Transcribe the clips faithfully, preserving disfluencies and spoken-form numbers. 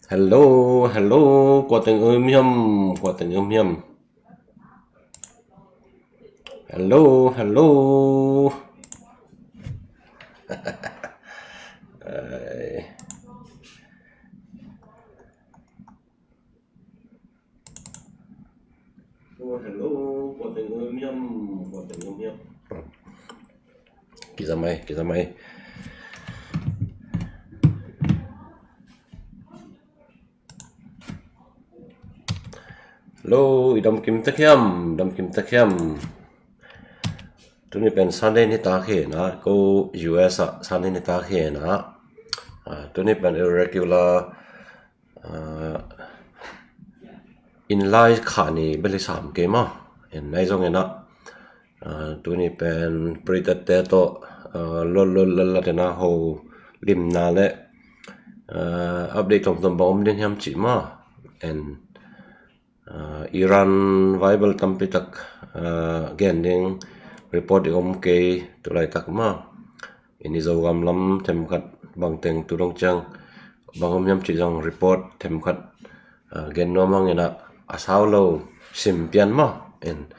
Hello, hello, kua teng um hiam, kua teng um hiam. Hello, hello. Ai. Hello, hello, kua teng um hiam, kua teng um hiam. Kizam ai, kizam ai. Hello, i dam kim tek hiam, dam kim tek hiam. Tuni pen Sunday ni tak hi na, ko U S ah Sunday ni tak hi na. Ah, tuni pen irregular, ah, in lai kha ni beli sam ke ma. En nai zong ena. Ah, tuni pen Britain te to, ah, lol lol lal la tena ho limna le, ah, update tom tom bang om ding hiam ci ma. En, ah, Iran Bible tampi tak, ah, gen ding report i om kei tulai tak ma. En i Zogam lam themkhat bang teng tu dong ciang bang om hiam ci zong report themkhat, ah, gen nuam hang ena a sau lo sim pian ma. En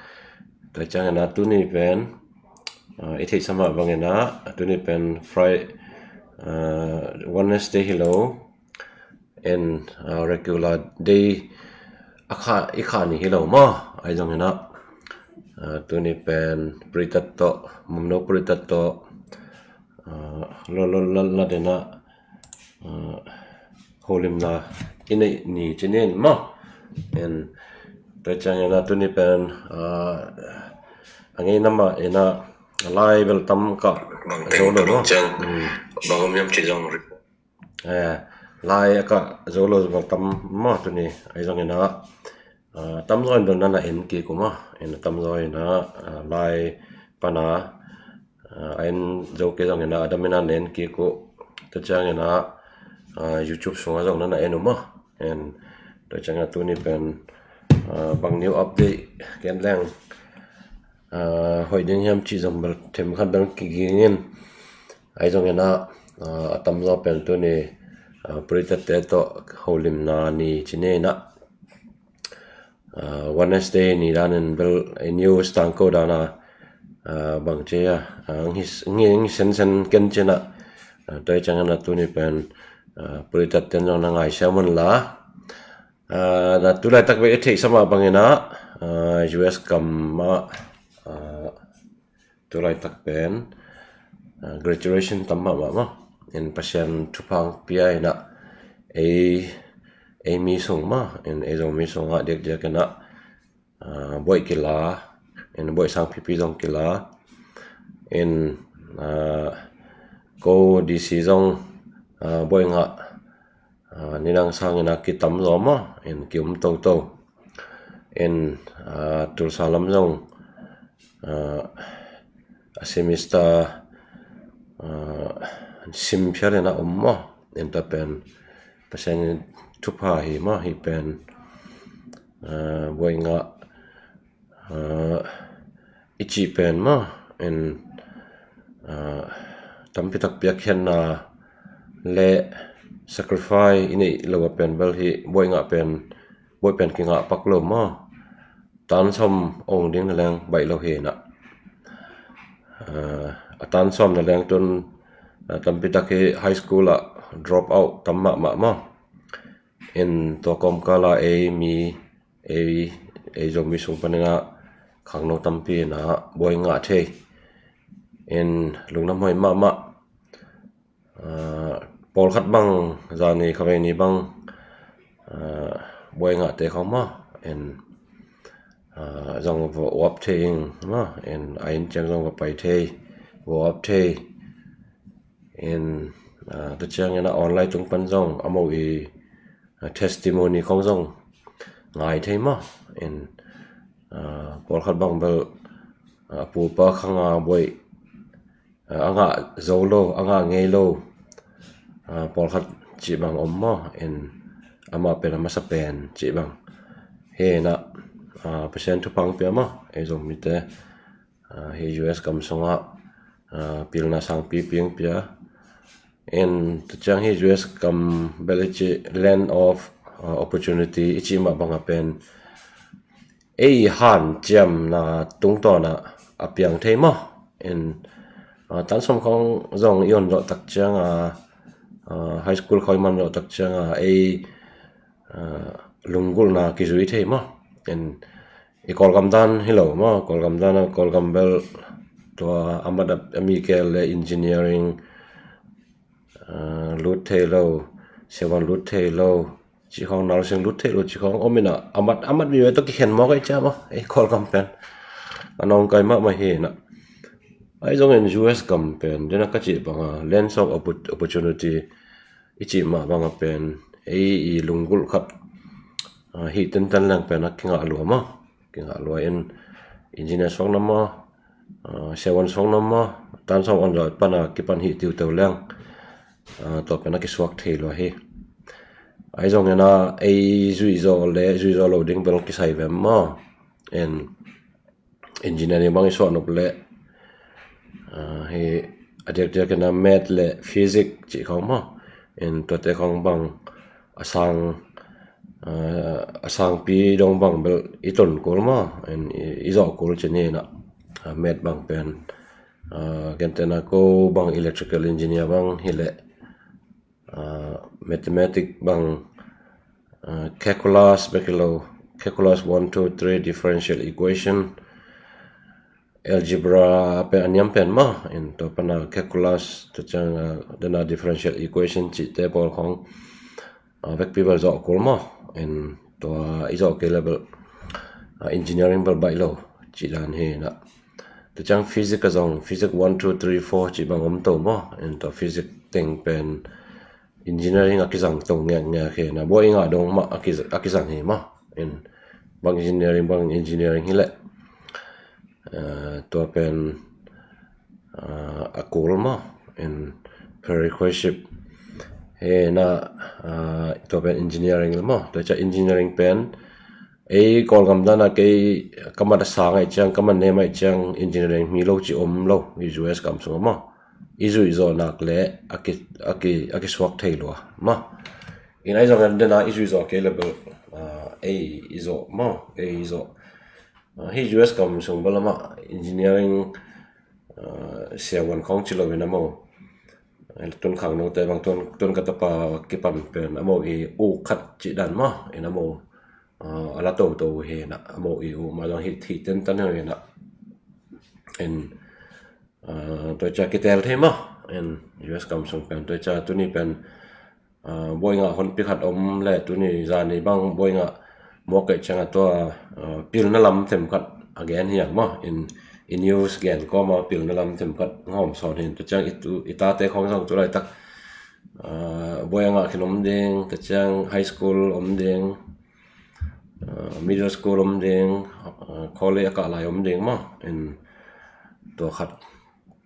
tua ciang ena tuni pen, ah, i theihsa mah bang ena tuni pen Friday, ah, Wednesday hi lo. En, ah, regular day a kha, i kha ni hi lo ma. Ai zong ena, ah, tuni pen Britain to, Mumno Britain to, ah, lol lol lal la tena, ah, holimna i nei ni ci nen ma. En tua ciang ena tuni pen, ah, a ngei nama ena lai bel tam ka zo lo ma. Bang om hiam ci zong report. Eh, lai a ka zo lo bel tam ma tuni ai zong ena, ah, tam zaw in bel nana en kik uh ma. En tam zaw ena, ah, lai pana, ah, a en zo kei zong ena a dam ena na en kik uh. Tua ciang ena, ah, YouTube sungah zong nana en uh ma. En tua ciang a tuni pen, ah, bang new update ken leng, ah, hoih ding hiam ci zong bel themkhat bel kiging in. Ai zong ena, ah, a tam zaw pen tuni, ah, Britain te to holimna ni ci nen a. Ah, Wednesday ni dan in bel i news tangko dan a, ah, bang ci a, ah, ngi, ngi, ngi sen sen ken ci na. Ah, tua ciang ena tuni pen, ah, Britain ten zong na ngai siam un la. Ah, na tulai tak bek i theihsa mah bang ena, ah, U S gam ah, ah, tulai tak pen, ah, graduation tam mahmah ma. En Pasian thupha pia ena ei, ei mi sung ma, en ei Zomi sung ah diakdiak ena, ah, buaih kila, en buaih sangpipi zong kila. En, ah, ko D C zong, ah, buaih ngah, ah, nidang sangin a kitam zaw ma, en ki um toto. En, ah, Tulsa lam zong, ah, a semester, ah, sim phial in a um ma. En tua pen Pasian in thupha hi ma, hi pen, ah, buaih ngah, ah, i cih pen ma. En, ah, tampi tak piakkhiatna le sacrifice i neih lo a pen bel hi buaih ngah pen, buaih pen kingah pak lo ma. Tan sawm ong ding na leng baih lo hi na. Ah, a tan sawm na leng tun, ah, tampi tak hi high school ah drop out tam mahmah ma. En tua kawmkal ah ei mi, ei, ei Zomi sung panin a khangno tampi in a buai ngah thei. En lungdam huai mahmah. Ah, pawlkhat bang zani khavei ni bang, ah, buai ngahte khawng maw. En, ah, zong va uap thei ing maw. En a inn ciang zong va pai thei, va uap thei. En, ah, tua ciangin a online tung pan zong a mo i, ah, testimony khawng zong ngai thei maw. En, ah, pawlkhat bang bel, ah, pupa khanga buai, ah, a ngah zo lo, a ngah ngei lo, ah, pawlkhat cih bang om maw. En amah pen a masa pen cih bang. Hi na, ah, Pasian thupha pia maw, ei Zomite. Ah, hi U S gam sungah, ah, pilna sangpi piang pia. In tua ciang hi U S gam bel i ci land of uh, opportunity i ci mah bang a pen ei hanciamna tungtawn ah a piang thei maw. In uh, tan sawm khawng zong i on zawh tak ciang a uh, high school khawng i man zawh tak ciang a ei uh, lunggulhna kizui thei maw. In i Kawlgam dan hi lo maw, Kawlgam dan a Kawlgam bel tua a mat a mi kel le engineering uh, lut thei lo, siavuan lut thei lo, cih khawng, nursing lut thei lo cih khawng om in a, a mat a mat vive tawh kikhen mawk ei ciam a, ei Kawlgam pen a nawngkai mahmah hi in a. Ahi zongin U S gam pen dena ka cih bang a lands of oppo- opportunity i cih mah bang a pen ei i lunggulh khat uh, hi tentan leng pen a kingah lua maw. Kingah lua in engineer suak na maw, uh, siavuan suak na maw, tan sawm on zawh pan a kipan hi tiuteu leng uh, tua pen a kisuak thei lua hi. Ahi zongin a ei zui zawh le zui zawh lo ding bel kisai vem maw. In engineering bang i suah nop le uh, hi a diakdiak in a math le physics cih khawng maw. In tuate khawng bang a sang uh, a sangpi dong bang bel i ton kul maw. In i, i zawh kul ci ni in a uh, math bang pen uh, gentehna ko bang electrical engineer bang hi le uh, mathematics bang uh, calculus bek hi lo, calculus one two three differential equation, algebra pen a niam pen maw. In tua pan a calculus tua ciang uh, dena differential equation cihte pawl khawng uh, vekpi bel zawh kul maw. In tua i zawh kei le bel uh, engineering bel baih lo cih dan hi in a. Tua ciang physics a zong physics one two three four cih bang om to maw. In tua physics teng pen engineering a kizang to ngekngek hi in a, buai ngah dong mah a ki- a kizang hi maw. In bang engineering bang engineering hi leh uh, tua pen uh, a kul maw. In prerequisite hi in a uh, tua pen engineering maw. Tua ciang engineering pen ei Kawlgam dan a kei ka mat a sang ahih ciang, ka mat nem ahih ciang engineering mi lo ci om lo i U S gam sung maw. I zuih zawh nak le a ki- a ki- a kisuak thei lua maw. In ahi zongin dena i zuih zawh kei le bel uh, ei i zawh maw, ei i zawh uh, hi U S gam sung bel amah engineering uh, siavuan khawng ci lo in a maw. Tun khang note bang tun, tun ka tapa kipan pen a maw i u khat cih dan maw. In a maw uh, a la toto hi in a, a maw i u mah zong hi hi tentan hi in a. In uh, tua ciang kitel thei maw. In U S gam sung pen tua ciang tuni pen uh, buai ngah honpi khat om le tuni zani bang buai ngah mawk kei ciang a tua uh, pilna lam themkhat a gen hi ang maw. In i news gen kawm a pilna lam themkhat ngawm sawn hi in. Tua ciang i tu- i tate khawng zong tu laitak uh, buai ngah khin om ding, tua ciang high school om ding, uh, middle school om ding, uh, college a kah lai om ding maw. In tua khat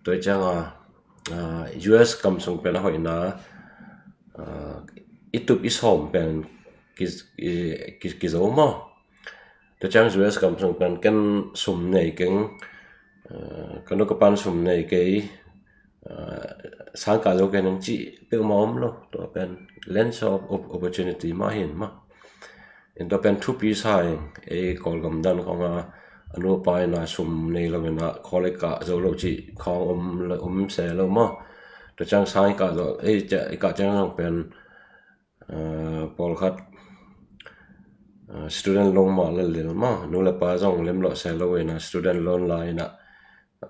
tua ciang a uh, U S gam sung pen a hoihna uh, i tup i sawm pen ki- i- ki- kizo maw. Tua ciang U S gam sung pen ken sum nei keng, uh, ka nu ka pan sum nei kei, uh, sang kah zo kei nang cih peuhmah om lo. Tua pen lands of op- opportunity mah hi in maw. In tua pen thupi sa in, ei Kawlgam dan khawng a a nu a pa in a sum nei lo in a college kah zo lo cih khawng om lo- om se lo maw. Tua ciang sang i kah zo ei cia- i kah ciang zong pen uh, pawlkhat uh, student loan mah lel lel maw. Nu le pa zong lem lawh se lo in a student loan la in a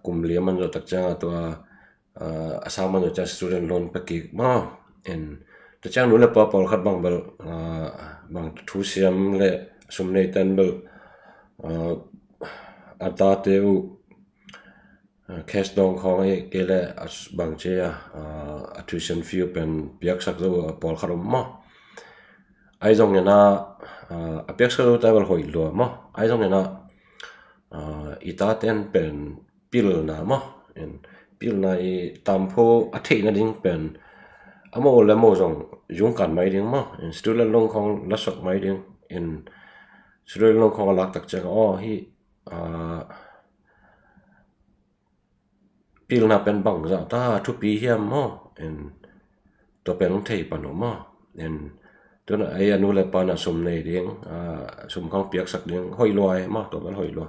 kum li a man zawh tak ciang a tua uh, a sang man zawh ciang student loan pia kik maw. In tua ciang nu le pa pawlkhat bang bel uh, bang thu siam le sum nei ten bel uh, a tate uh uh, cash dawng khawng ei kei le a s- bang ci a uh, a tuition fee pen piaksak zo a pawlkhat om maw. Ahi zongin a uh, a piaksak zo ta bel hoih lua maw. Ahi zongin a uh, i taten pen pilna maw. In pilna i tampho a theih nading pen a maw le maw zong zungkan mai ding maw. In student loan khawng lasak mai ding. In student loan khawng a lak tak ciang aw hi uh, pilna pen bangzah ta thupi hiam maw. In tua pen hong thei pan uh maw. En, tuna ei a nu le pa na sum nei ding, ah, sum khawng piaksak ding, hoih lua ei maw, tua bel hoih lua.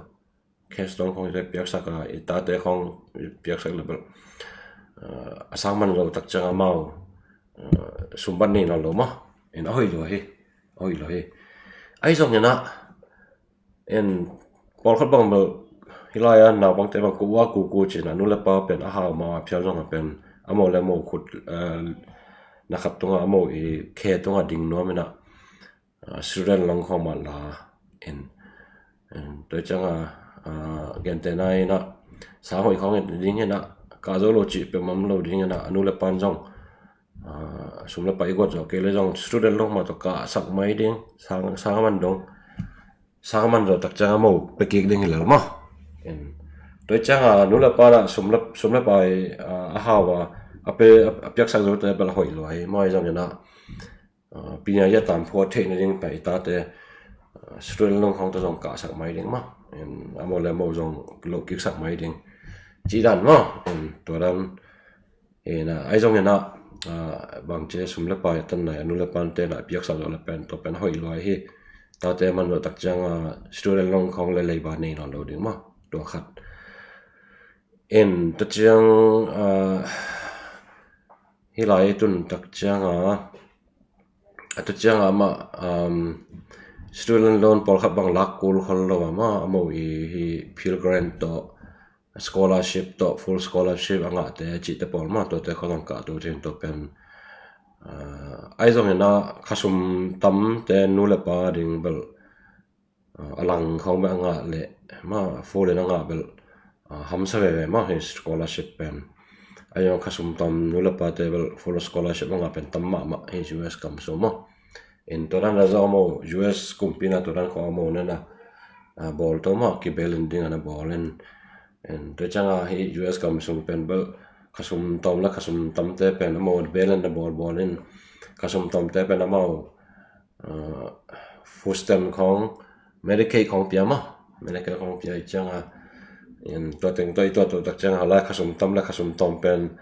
Cash dong khawng te piaksak a, i tate khawng piaksak le bel, ah, a sang man zo tak ciang amau, ah, sum ban nei nawn lo maw. En, a hoih lua hi, a hoih lua hi. Ahi zongin ah, en, pawlkhat bang bel, hih lai-ah naupangte bang ku ua ku ku cin a, nu le pa pen a hau ma a phial zong a pen, a mo le mo khut, eh, na khat tungah a mo i khe tungah ding nuam in ah, ah, student loan khawng mah la in, in, tua ciang a, ah, gentehna in ah, sang hoih khawng in ding in ah, kah zo lo cih peuhmah om lo ding in ah, a nu le pan zong, ah, sum le pai guat zawh kei le zong student loan mah tawh kahsak mai ding, sang, sang a man dong, sang a man zawh tak ciang a mo pia kik ding hi lel maw. En, tua ciang a nu le pa na sum le, sum le pai, ah, a hau a, a pe, a, a piaksak zo te bel hoih lua hi maw. Ahi zongin ah, ah, pinya ya tam phua theih nading pai i tate, ah, student loan khawng tawh zong kahsak mai ding maw. En, a mo le mo zong lo kiksak mai ding, ci dan maw. En, tua dan, en, ah, ahi zongin ah, ah, bangci sum le pai tan nai a nu le pan te na piaksak zo le pen, tua pen hoih lua hi. Tate man lo tak ciang, ah, student loan khawng le leiba nei nawn lo ding maw. Tua khat. En, tua ciang, ah, hih lai tun tak ciang a, a tua ciang a mah, um, student loan pawlkhat bang lak kul khol lo a mah, a mo i hi Pell Grant tawh, scholarship tawh, full scholarship a ngahte, cihte pawl mah, tuate khawng zong kah tu cin tua pen, ah, ahi zongin ah khasum tamte nu le pa ding bel, ah, a lang khawng bek a ngah leh, mah, full in a ngah bel, ah, hamsa veve mah hi scholarship pen. Ahi zong khasum tam nu le pate bel full scholarship a ngah pen tam mahmah hi U S gam sung maw. In tua dan a zong a mo, U S kumpi na tua dan khawng a mo nena, ah, bawl to mah, kibail in ding a na bawl in. In tua ciang a hi U S gam sung pen bel khasum tawm le khasum tamte pen a mo bail in na bawl bawl in, khasum tawmte pen a mo, ah, food stamp khawng, Medicaid khawng pia maw. Medicaid khawng pia i ciang a, in tua teng tua i tua tua tak ciang a, lai khasum tam le khasum tawm pen,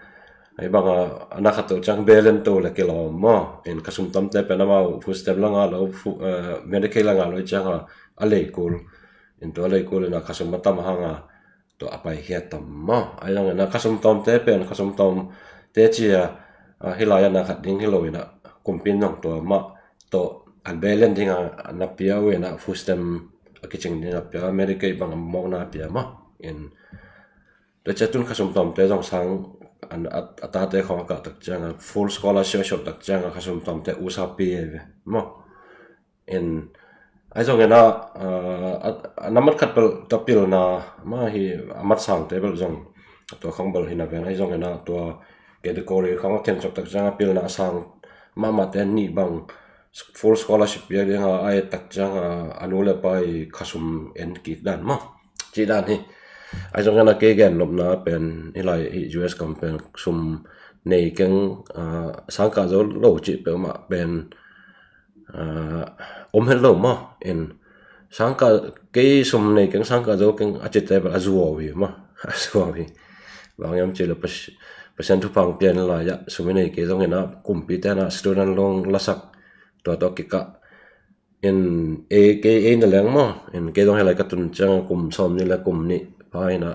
ahi bang a, a na khat to ciang bail in to le kilawm maw. In khasum tamte pen a mo food stamp la ngah lo, fu-, eh, Medicaid la ngah lo i ciang a, a lei kul. In tua lei kul in a khasum a tam a hang a, tua a paikhia tam maw. Ahi zongin a khasum tawmte pen, khasum tawmte ci a, ah, hih lai-ah na khat ding hi lo in a, kumpi in zong tua mah tawh a bail in ding a na pia uh in a, food stamp a kicing ding a pia, Medicaid bang a mawkna a pia maw. In tua ciang tun khasum tawmte zong sang, an, a, a tate khawng a kah tak ciang a full scholarship a suah tak ciang a khasum tawmte usa pia ve maw. In, ahi zongin a, ah, a, a na mat khat bel tua pilna mah hi, a mat sangte bel zong tua khawng bel hi na ven. Ahi zongin a tua category khawng a khen cok tak ciang a pilna a sang mahmahte nih bang full scholarship pia ding a, a et tak ciang a, a nu le pa i khasum en kik dan maw, cih dan hi. Ahi zongin a kei gen nopna pen hih lai hi U S gam pen sum nei keng, ah, sang kah zo lo cih peuhmah pen, ah, om het lo maw. In sang kah, kei sum nei keng, sang kah zo keng a cite bel a zuau hi maw. A zuau hi. Bang hiam cih leh Pas-, Pasian thupha hong pia in lai-ah sum i nei kei zongin a, kumpite na student loan lasak, tua tawh kikah. In ei, kei ei na leng maw. In kei zong hih lai ka tun ciang a kum sawmnih le kum nih pha in a,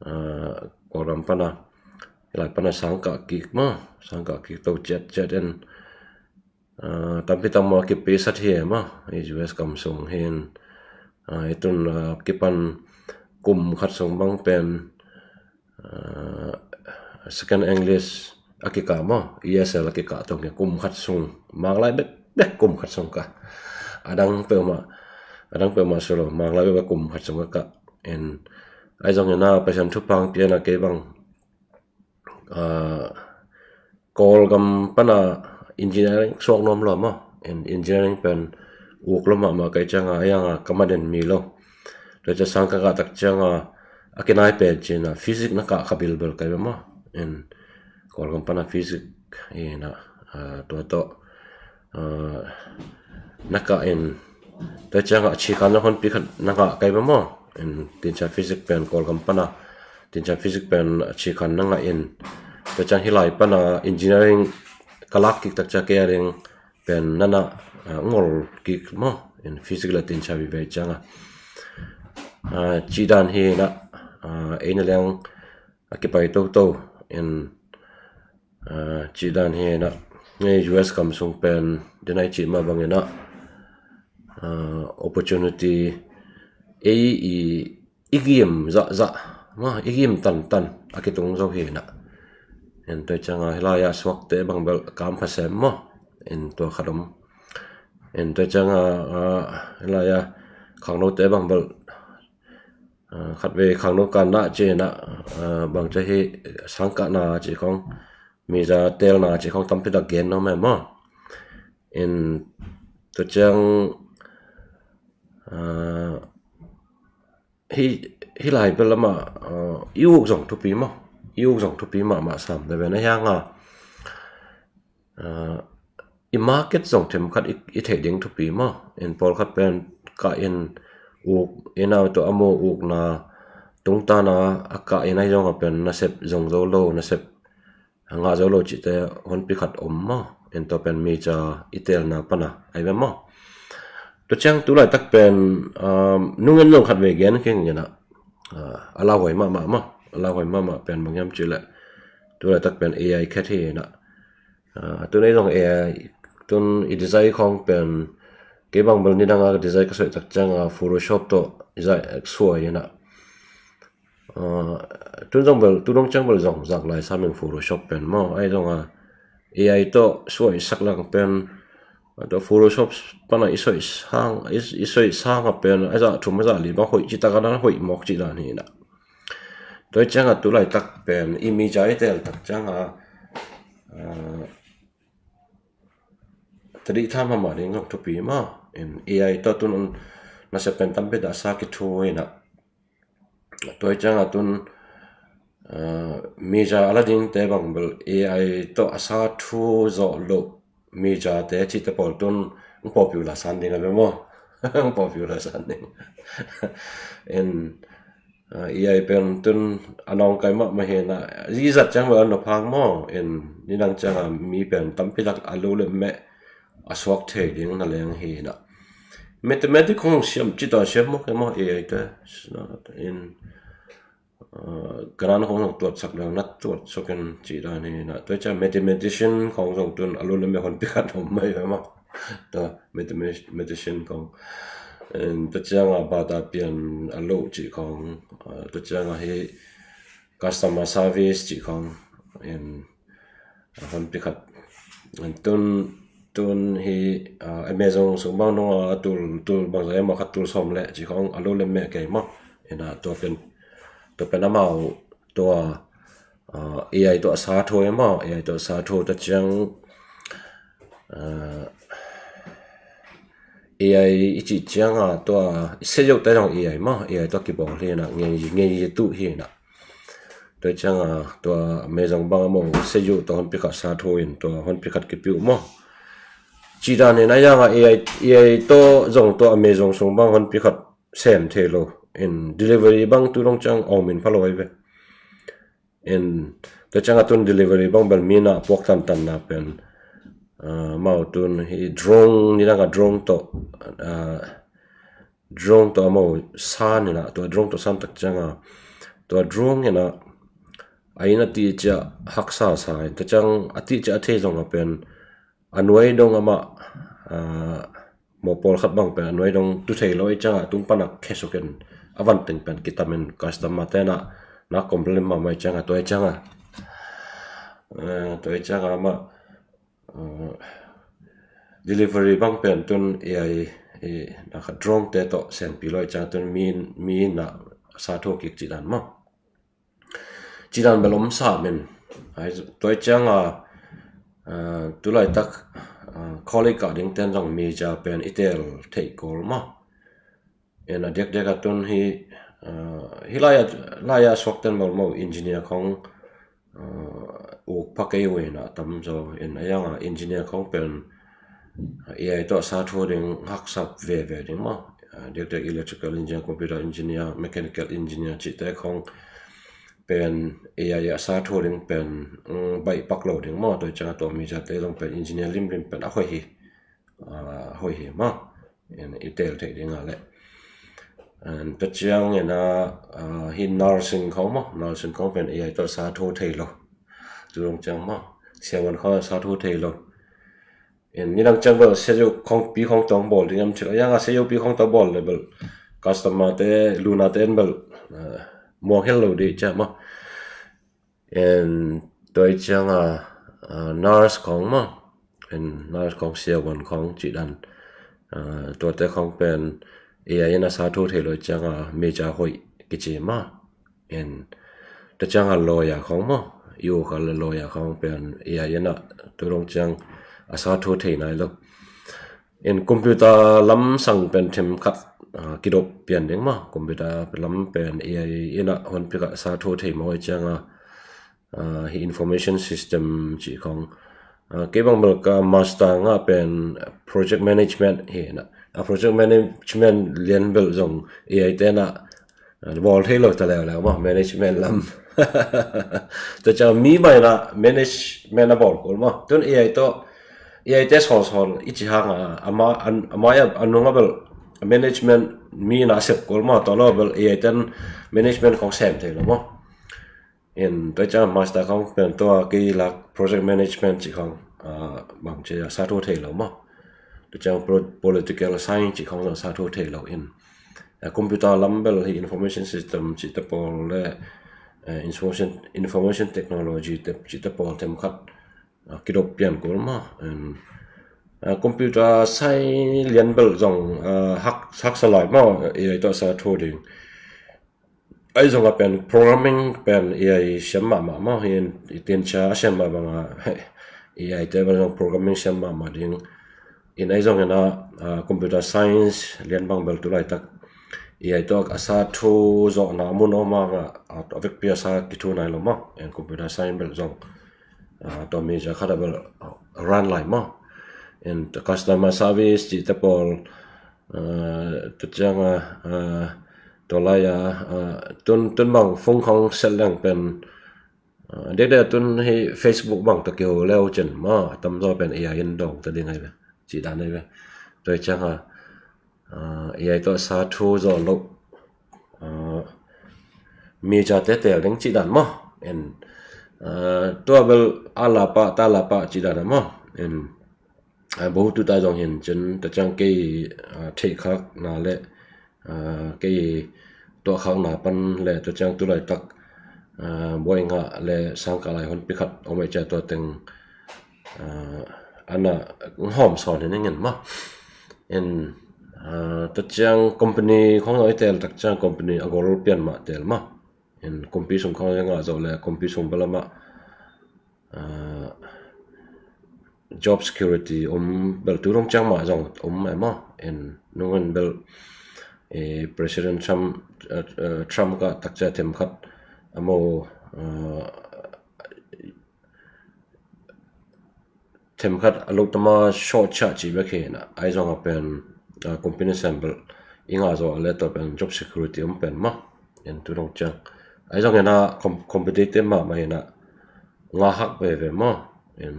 ah, Kawlgam pan a, hih lai pan a sang kah kik maw, sang kah kik to ciatciat in, ah, tampi tak maw a kipisat hi e maw, i U S gam sung hi in, ah, i tun, ah, kipan kum khat sung bang pen, ah, second English a kikah maw, E S L a kikah tawh hi, kum khat sung, Mark lai bekbek kum khat sung kah. A dang peuhmah, a dang peuhmah sulo, Mark lai bekbek kum khat sung a kah. In, ahi zongin a Pasian thupha hong pia in a kei bang, ah, Kawlgam pan a engineering suak nuam lo maw. In engineering pen uk lo mahmah ka hih ciang a, a hiang a ka mat den mi lo. Tua ciang sang ka kah tak ciang a, a kinai pen cin a physics na kah kha bilbel ka hi ve maw. In Kawlgam pan a physics in a, ah, tua tawh, ah, na kah in, tua ciang a cikhan na honpi khat na ngah ka hi ve maw. In tua ciang physics pen Kawlgam pan a, tua ciang physics pen cikhan na ngah in, tua ciang hih lai pan a engineering ka lak kik tak ciang kei a ding pen nana, ah, ngol kik maw, in physical attention veve cianga, ah, ci dan hi na, ah, ei na leng a kipai toto in, ah, ci dan hi na, ngei U S kam sung pen dinai ci ma bangin ah, ah, opportunity ei i i gim zahzah, ma, i gim tantan a kitung zo hi na. En tua cianga hilai a suakte bang bel kam phasem maw, en tua khat om. En tua cianga, ah, hilai a khangnote bang bel, ah, khat vei khangno kan na ci na, ah, bang ci hi sangkah na ci khong, mija tel na ci khong tampi tak gen no me maw. En tua ciang, ah, hi, hi lai bel lama, ah, i uk zong thupi maw, i uk zong thupi mahmah sam na ve na hianga, ah, i market zong themkhat i, i theih ding thupi maw. In pawlkhat pen kah in uk, in au tawh a maw ukna tungtana a kah in ai zong a pen nasep zong zo lo, nasep a ngah zo lo cihte honpi khat om maw. In tua pen mija i telna pana ai ve maw. Tua ciang tu laitak pen, um, nungen zong khat vei gen keng ina, ah, a lauhuai mahmah maw. A lauhuai mahmah pen bang hiam cih leh tu laitak pen A I khat hi ina. Ah, tun ei zong A I tun i design khong pen kei bang bel nidang a design ka suai tak cianga Photoshop tawh i zai suai ina. Ah, tun zong bel, tu dong ciang bel zong zak lai sa meng Photoshop pen maw. Ai zong a A I tawh suai sak lang pen, ah, tawh Photoshop pana i suai sang, i, i suai sang a pen, ai zah thum ai zah li bang hoih ci tak a dan hoih mawk ci dan hi na. Tua cianga tu laitak pen i mija i tel tak cianga, ah, tadi tham hama ding zong thupi maw. In A I tawh tun nasep pen tampi dah sa kithu ina. Tua cianga tun, ah, mija a la dingte bang bel A I tawh a sa thu zawh loh mijate cihte pawl tun ang popular san ding a ve maw. Ang popular san ding. In, ah, A I pen tun a nawngkai mahmah hi na, zizat ciang bel a nuphang maw. In nidang cianga mi pen tampi lak a lo le meh a suak thei ding na leng hi na. Mathematics khong siam ci ta siam maw kei maw A I te. In, ah, kanan khong zong tuatsak dang na tuatsak in ci dan hi na. Tua ciang mathematician khong zong tun a lo le meh honpi khat om mai ve maw. Tua mathema-, mathematician khong. In tua cianga bata pian a lo ci khong. Ah, tua cianga hi customer service ci khong. In, ah, honpi khat. In tun, tun hi, ah, Amazon sung bang nunga tul, tul bang zai ma khat tul sawm le ci khong a lo le meh kei maw. Ina tua pen, tua pen amau tua, ah, A I tawh a sa thu e maw, A I tawh a sa thu ta ciang, ah, A I i cih cianga tua i se yo ta zong A I maw, A I tawh kibawl hi na, ngei, ngei tu hi na. Tua cianga tua Amazon bang a maw se yo ta honpi khat sa thu in tua honpi khat kipiu maw. Ci dan in a yanga A I, A I tawh zong tua Amazon sung bang honpi khat sem thei lo. In delivery bang tu dong ciang ong min pha lo ai ve. In tua cianga tun delivery bang bel mi na puak tantan na pen, ah, mau tun hi drone nidang a drone tawh, ah, drone tawh a mau san ina, tua drone tawh san tak cianga tua drone ina a in a ti cia haksa sa in tua ciang a ti cia a thei zong a pen a nuai dong amah, ah, mawpawl khat bang pen a nuai dong tu thei lo i cianga tung pana khesukin a van teng pen kitamin customer tena na complain mahmah i cianga tua i cianga, eh, tua i cianga amah, eh, delivery bang pen tun A I, eh, na kha drone te tawh senpi lo i cianga tun mi, mi na sa thu kik ci dan maw. Ci dan bel om sa min. Ai, tua i cianga, ah, tu laitak, ah, college kah ding ten zong mija pen i tel theih kawl maw. En a diakdiak a tun hi, ah, hi lai a, lai a suak ten maw maw engineer khong, ah, uk pha kei uh ina tam zo. En a yanga engineer khong pen A I tawh sa thu ding haksa veve ding maw. Ah, diakdiak electrical engineer, computer engineer, mechanical engineer cihte khong pen A I a sa thu ding pen, um, baih pak lo ding maw, tua ciang a tua mi zate zong pen engineer limlim pen a hoih hi, ah, hoih hi maw. En i tel theih ding a leh. En tua ciang en a, ah, hi nursing khawng maw, nursing khawng pen A I tawh sa thu thei lo. Tu dong ciang maw, siavuan khawng sa thu thei lo. En nidang ciang bel seyu khawng pi khawng tawh bawl ding am cih a, yang a seyu pi khawng tawh bawl le bel customer te, luna te en bel, ah, muang hel lo ding ciang maw. En tua i ciang a, ah, nurse khawng maw, en nurse khawng, siavuan khawng cih dan, ah, tuate khawng pen A I in a sa thu thei lo i ciang a mi ca hoih kici maw. En tua ciang a lawyer khawng maw, i u kha le lawyer khawng pen A I in a tu dong ciang a sa thu thei nai lo. En computer lam sang pen themkhat, ah, kidop pian ding maw, computer lam pen A I in a honpi kha sa thu thei maw i ciang a, ah, hi information system cih khawng. Ah, kei bang bel ka master nga pen project management hi na. A project management lian bel zong A I te na, ah, bawl thei lo ta leuleu maw, management lam. Tua ciang mi mai na management a bawl kul maw. Tun A I tawh, A I te sawlsawl i ci hang a, ama, an, ama a, a nung a bel management mi na sep kul maw, tua lo bel A I ten management khawng sem thei lo maw. En tua ciang master khawng pen tua kei lak project management cih khawng, ah, bang ci a sa thu thei lo maw. Tua ciang pro-, political science cih khawng zong sa thu thei lo in. Ah, computer lam bel hi information system cih te pawl le, eh, information, information technology te, cih te pawl themkhat, ah, kidop pian kul maw. En, ah, computer science lian bel zong, ah, hak, haksa lai maw, A I tawh sa thu ding. Ahi zong a pen programming pen A I siam mahmah maw, hi in i tin cia a siam mah bang a, A I te bel zong programming siam mahmah ding. In ahi zong in a, ah, computer science lian bang bel tu laitak A I tawh a sa thu zawhna mun om a, ah, a vekpi a sa kithu nai lo maw. En computer science bel zong, ah, tua mi zia khat a bel, ah, run lai maw. En customer service cih te pawl, ah, tua ciang a, ah, tua lai a, ah, tun, tun bang phone khawng sel leng pen, ah, dekdek tun hi Facebook bang tawh kiho leu cin maw, a tamzaw pen A I in dawng ta ding ahi ve, cih dan ahi ve. Tua ciang a, ah, A I tawh sa thu zawh loh, ah, mi ca te tel ding cih dan maw. En, ah, tua bel a lapa, ta lapa cih dan a maw. En, ah, bo tu ta zong hin cin, tua ciang kei, ah, theihkhakna le, ah, kei tuahkhakna pan le, tua ciang tu laitak, ah, buai ngah le sangkah lai honpi khat om ei cia tua teng, ah, ana hawm sawn hi ning in maw. En, ah, tua ciang company khawng zong i tel tak ciang company a gol pian mah tel maw. En kumpi sung khawng i ngah zawh le kumpi sung bel amah, ah, job security om bel tu dong ciang mah zong om e maw. En nung in bel, eh, President Trump, eh, eh, Trump ka tak cia themkhat a mo, ah, themkhat a lo tama short ciah cih bek hi na, ahi zong a pen, ah, kumpi nasem bel i ngah zawh a le tua pen job security om pen maw. En tu dong ciang ahi zong in a com-, competitive mahmah hi na, ngah hak veve maw. En,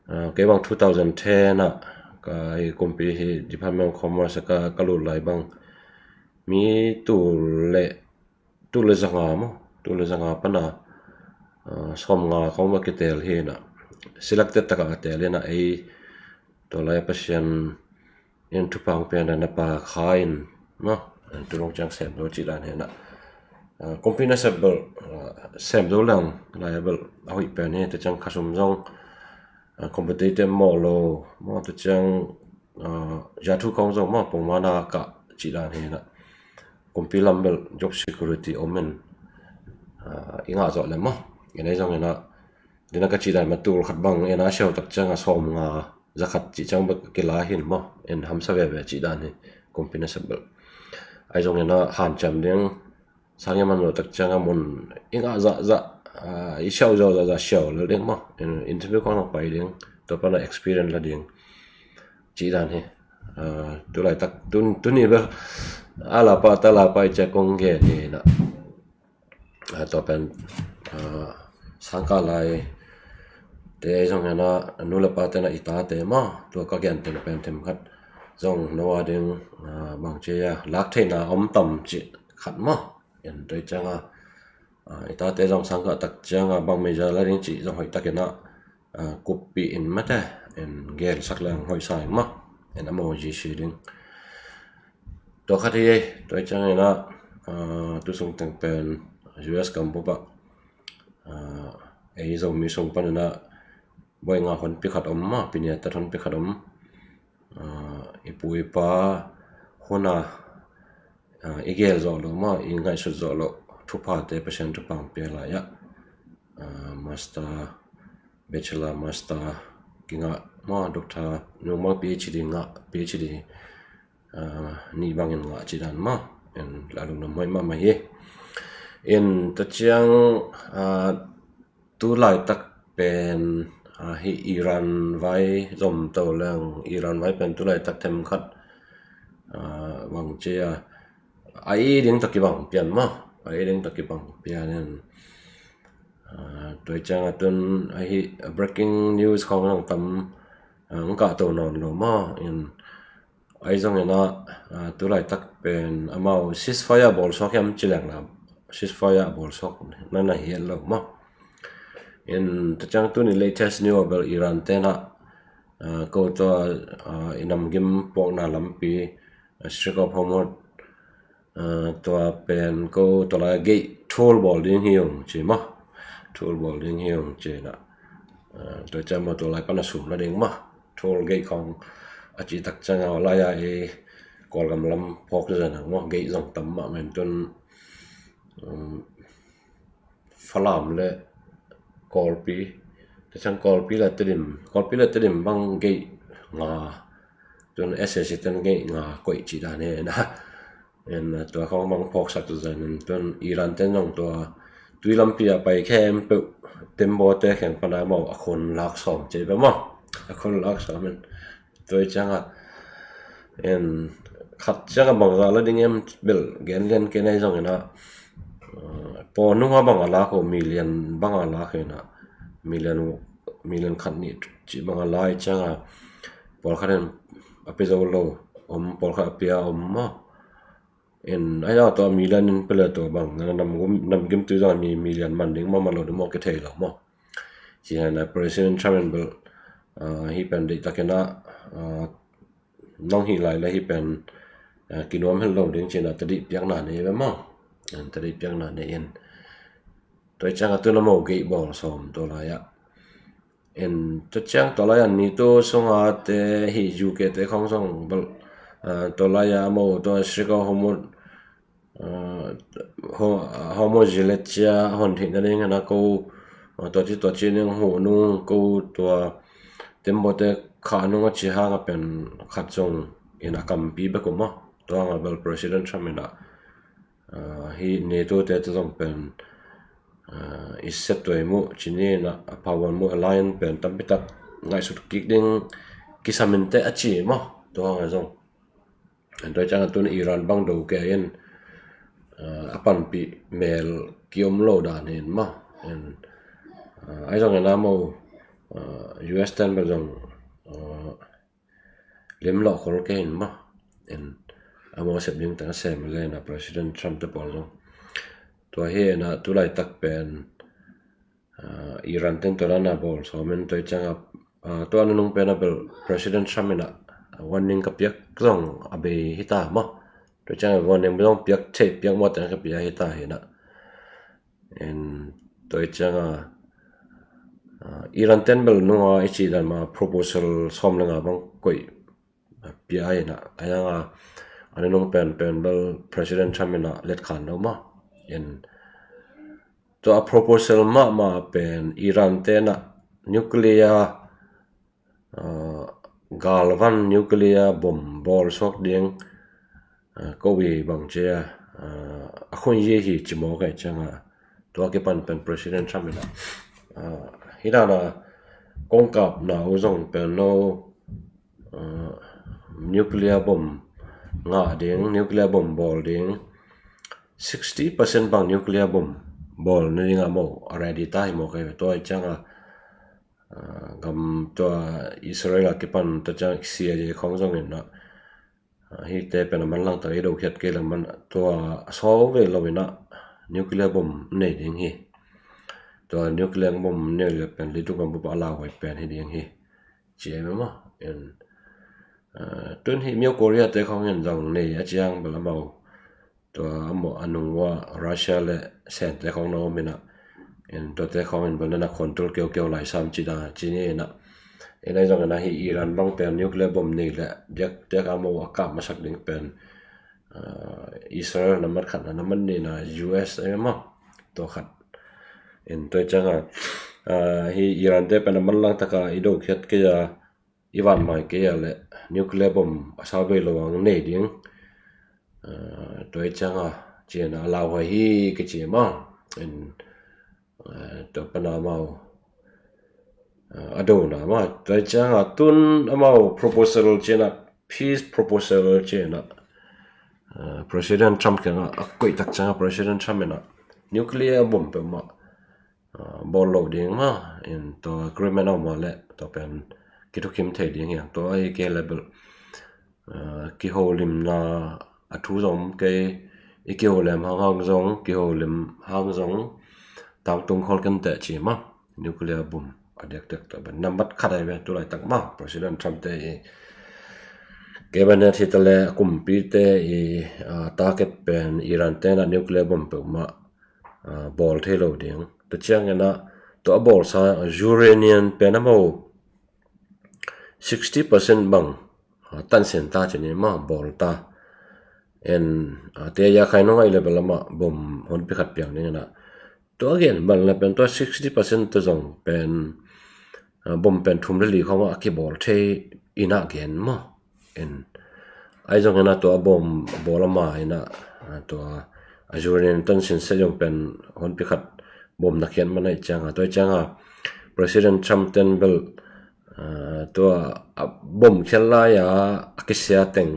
ah, kei bang two thousand ten ah ka hi kumpi hi Department of Commerce ka, ka lut lai bang mi tul le tul le zanga maw, tul le zanga pana, ah, sawmnga khawng a kitel hi na, selected taka a tel hi na, ei tua lai Pasian in thupha hong pia na, na pa kha in maw, tu dong ciang sem zo cih dan hi na. Ah, kumpi nasep bel, ah, sem zo leng lai bel a hoih pen hi, tua ciang khasum zong, ah, competitive mawh lo maw, tua ciang, ah, zia thu khawng zong maw, pongmana kah cih dan hi na. Kumpi lam bel job security om in, ah, i ngah zawh le maw. En ahi zong in a, dina ka cih dan mah tul khat bang en a siau tak ciang a sawmnga za khat cih ciang bek kila hin maw. En hamsa veve cih dan hi kumpi nasep bel. Ahi zong in a hanciam ding, sang i man lo tak ciang a mun i ngah zahzah, ah, i siau zawh zahzah siau lel ding maw. En interview khawng pai ding, tua pana experience la ding cih dan hi. Ah, tu laitak, tun, tuni bel a lapa ta lapa i cia kong gen hi na. tua pen sangkah lai te zong hi na, nu le pa te na i tate maw, tua ka gen teng pen themkhat zong no a ding bang ci a lak theihna om tam cih khat maw. En tua cianga i tate zong sangkah tak cianga bang mei za la ding cih zong hoih takin a kuppih in mate en gelsak leng hoih sa in maw. En a maw zi si ding. Tua khat hi ei, tua ciangin a tusung teng pen U S gam bup ah ei Zomi sung panin a buai nga honpi khat om maw, piniatat honpi khat om. I pu i pa huna i gel zawh loh maw, i ngaihsut zawh loh thuphate Pasian thupha pia lai ah master, bachelor, master kingah maw, doctor nungmang PhD ngah, PhD nih bangin ngah ci dan maw. En la lungdam hoih mahmah hi. En tua ciang tu laitak pen hi Iran vai zom to leng, Iran vai pen tu laitak themkhat bang ci a a i ding tak kibang pian maw, a i ding tak kibang pian en. Tua ciang a tun ahi breaking news khong lang tam ang kah to nawn lo maw. In ai zong in a tu laitak pen amau ceasefire bawl suak hiam ci leng na, ceasefire bawl suak na na hiat lo maw. In tua ciang tuni latest news a bel Iran te na ko tua i namgim puakna lampi Strait of Hormuz tua pen ko tua lai gate thul bawl ding hi ung ci maw, thul bawl ding hi ung ci na. Tua ciang maw tua lai pan a sum la ding maw, thul gate khong a ci tak ciang a lai a i Kawlgam lam phawk zan ang maw, gate zong tam mah men tun Falam le Kawlpi, tua ciang Kawlpi le Tedim, Kawlpi le Tedim bang gate nga, tun SAC ten gate nga koih ci dan hi na. En tua khong bang phawksak tu zan en tun Iran ten zong tua tui lampi a pai khempeuh tembaw te kheng pana maw a khun lak sawm ci bia maw, a khun lak sawm en. Tua ciang a en khat ciang a bangza la ding em bel gen lian kei nai zong in a paw nung a bang a lak uh million bang a lak in a million million khat nih ci bang a lai ciang a pawlkhat in a pia zo lo om, pawlkhat a pia om maw. En ai a tua million in pia le tua bang na namgim tui zong a mi million man ding maw, man lo ding maw kithei lo maw. Ci na President Trump in bel hi pen deih takin a nong hih lai le hi pen kinuam hel lo ding ci na tadih piakna nei ve maw. Tadih piakna nei in tua ciang a tun a maw gate bawl sawm tua lai ah. En tua ciang tua lai a NATO sunga te hi UK te khong zong bel tua lai a maw tua Strait of Hormuz Hormuz zilet cia hon theihna ding hena ko tua ci tua ci ning huh nung ko tua tembaw te khah nung a ci hang a pen khat zong in a kampi bek uh maw. Tua hang a bel President Trump in a hi NATO te te zong pen i set tuai muh ci ni in a power muh alliance pen tampi tak ngaihsut kik ding kisam in te a ci maw. Tua hang a zong en tua ciang a tun Iran bang do kei in a panpih mel kiom lo dan hi in maw. En ai zong in a maw US ten bel zong lim lawh khol kei in maw. En a maw sep ding teng a sem le na President Trump te pawl zong tua hi in a tu laitak pen Iran ten tua dan a bawl sawm in tua ciang a tua nunung pen a bel President Trump in a warning ka piak zong a bei hi ta maw. Tua ciang a warning zong piak thei piak maw teng ka pia hi ta hi na. En tua ciang a Iran ten bel nung a i ci dan ma proposal sawm le nga bang koih pia ai na. Ai ang a a nunung pen pen bel President Trump in a let khan lo maw. En tua a proposal mahmah pen Iran te na nuclear galvan nuclear bomb bawl suak ding ko i bang cia a khun ye hi ci maw kai ciang a tua kipan pen President Trump in a hi dan a kongkap na u zong pen no nuclear bomb ngah ding, nuclear bomb bawl ding sixty percent bang nuclear bomb bawl nading a maw a ready ta hi maw kei ve. Tua i ciang a, ah, gam tua Israel a kipan tua ciang C I A khong zong in a, ah, hite pen a manlang ta i do khiat kei le man tua a sau ve lo in a nuclear bomb nei ding hi. Tua nuclear bomb nei le pen leitung gam bup a lauhuai pen hi ding hi. Ci em maw in, ah, tun hi myo Korea te khong in zong nei a ciang bel amau tua amau a nung ua Russia le Sen te khong na om in a, in tua te khong in bel na control keu keu lai sam ci da ci ni in a. In a zong in a hi Iran bang pen nuclear bomb nei le diak diak amau a kap masak ding pen, ah, Israel na mat khat na na mat ni na U S em maw tua khat. In tua i ciang a, ah, hi Iran te pen a manlang tak a i do khiat kei a i van mai kei a le nuclear bomb a sau ve lo ang nei ding. Ah, tua i ciang a ci in a lauhuai hi kei ci maw in, ah, tua pan a amau, ah, a do na maw tua i ciang a tun amau proposal ci in a peace proposal ci in a, ah, President Trump kiang a a koih tak ciang a President Trump in a nuclear bomb peuhmah, ah, bawl lo ding maw in tua agreement a om a le tua pen kithukim thei ding hi ang tua a hi kei le bel, ah, kiholimna a thu zong kei i kiholim hang hang zong kiholim hang zong tangtung khol ken teh ci maw nuclear bomb a diak diak tua pen nambat khat a hi ve tu lai tak maw President Trump te i cabinet hi ta le a kumpi te i, ah, target pen Iran te na nuclear bomb peuhmah, ah, bawl thei lo ding. Tua ciang in a tua a bawl sa uranium pen amau sixty percent bang, ah, tansen ta ci ni maw bawl ta. En, ah, tia ya khai nong ai le bel amah bomb honpi khat piang ding in a. Tua gen bel le pen tua sixty percent tua zong pen, ah, bomb pen thum le li khong a kibawl thei in a gen maw. En, ai zong in a tua bomb bawl a ma in a, ah, tua a uranium tansen se zong pen honpi khat bomb na khiat man a i ciang a tua i ciang a President Trump ten bel, ah, tua a bomb khial lai a a kisia teng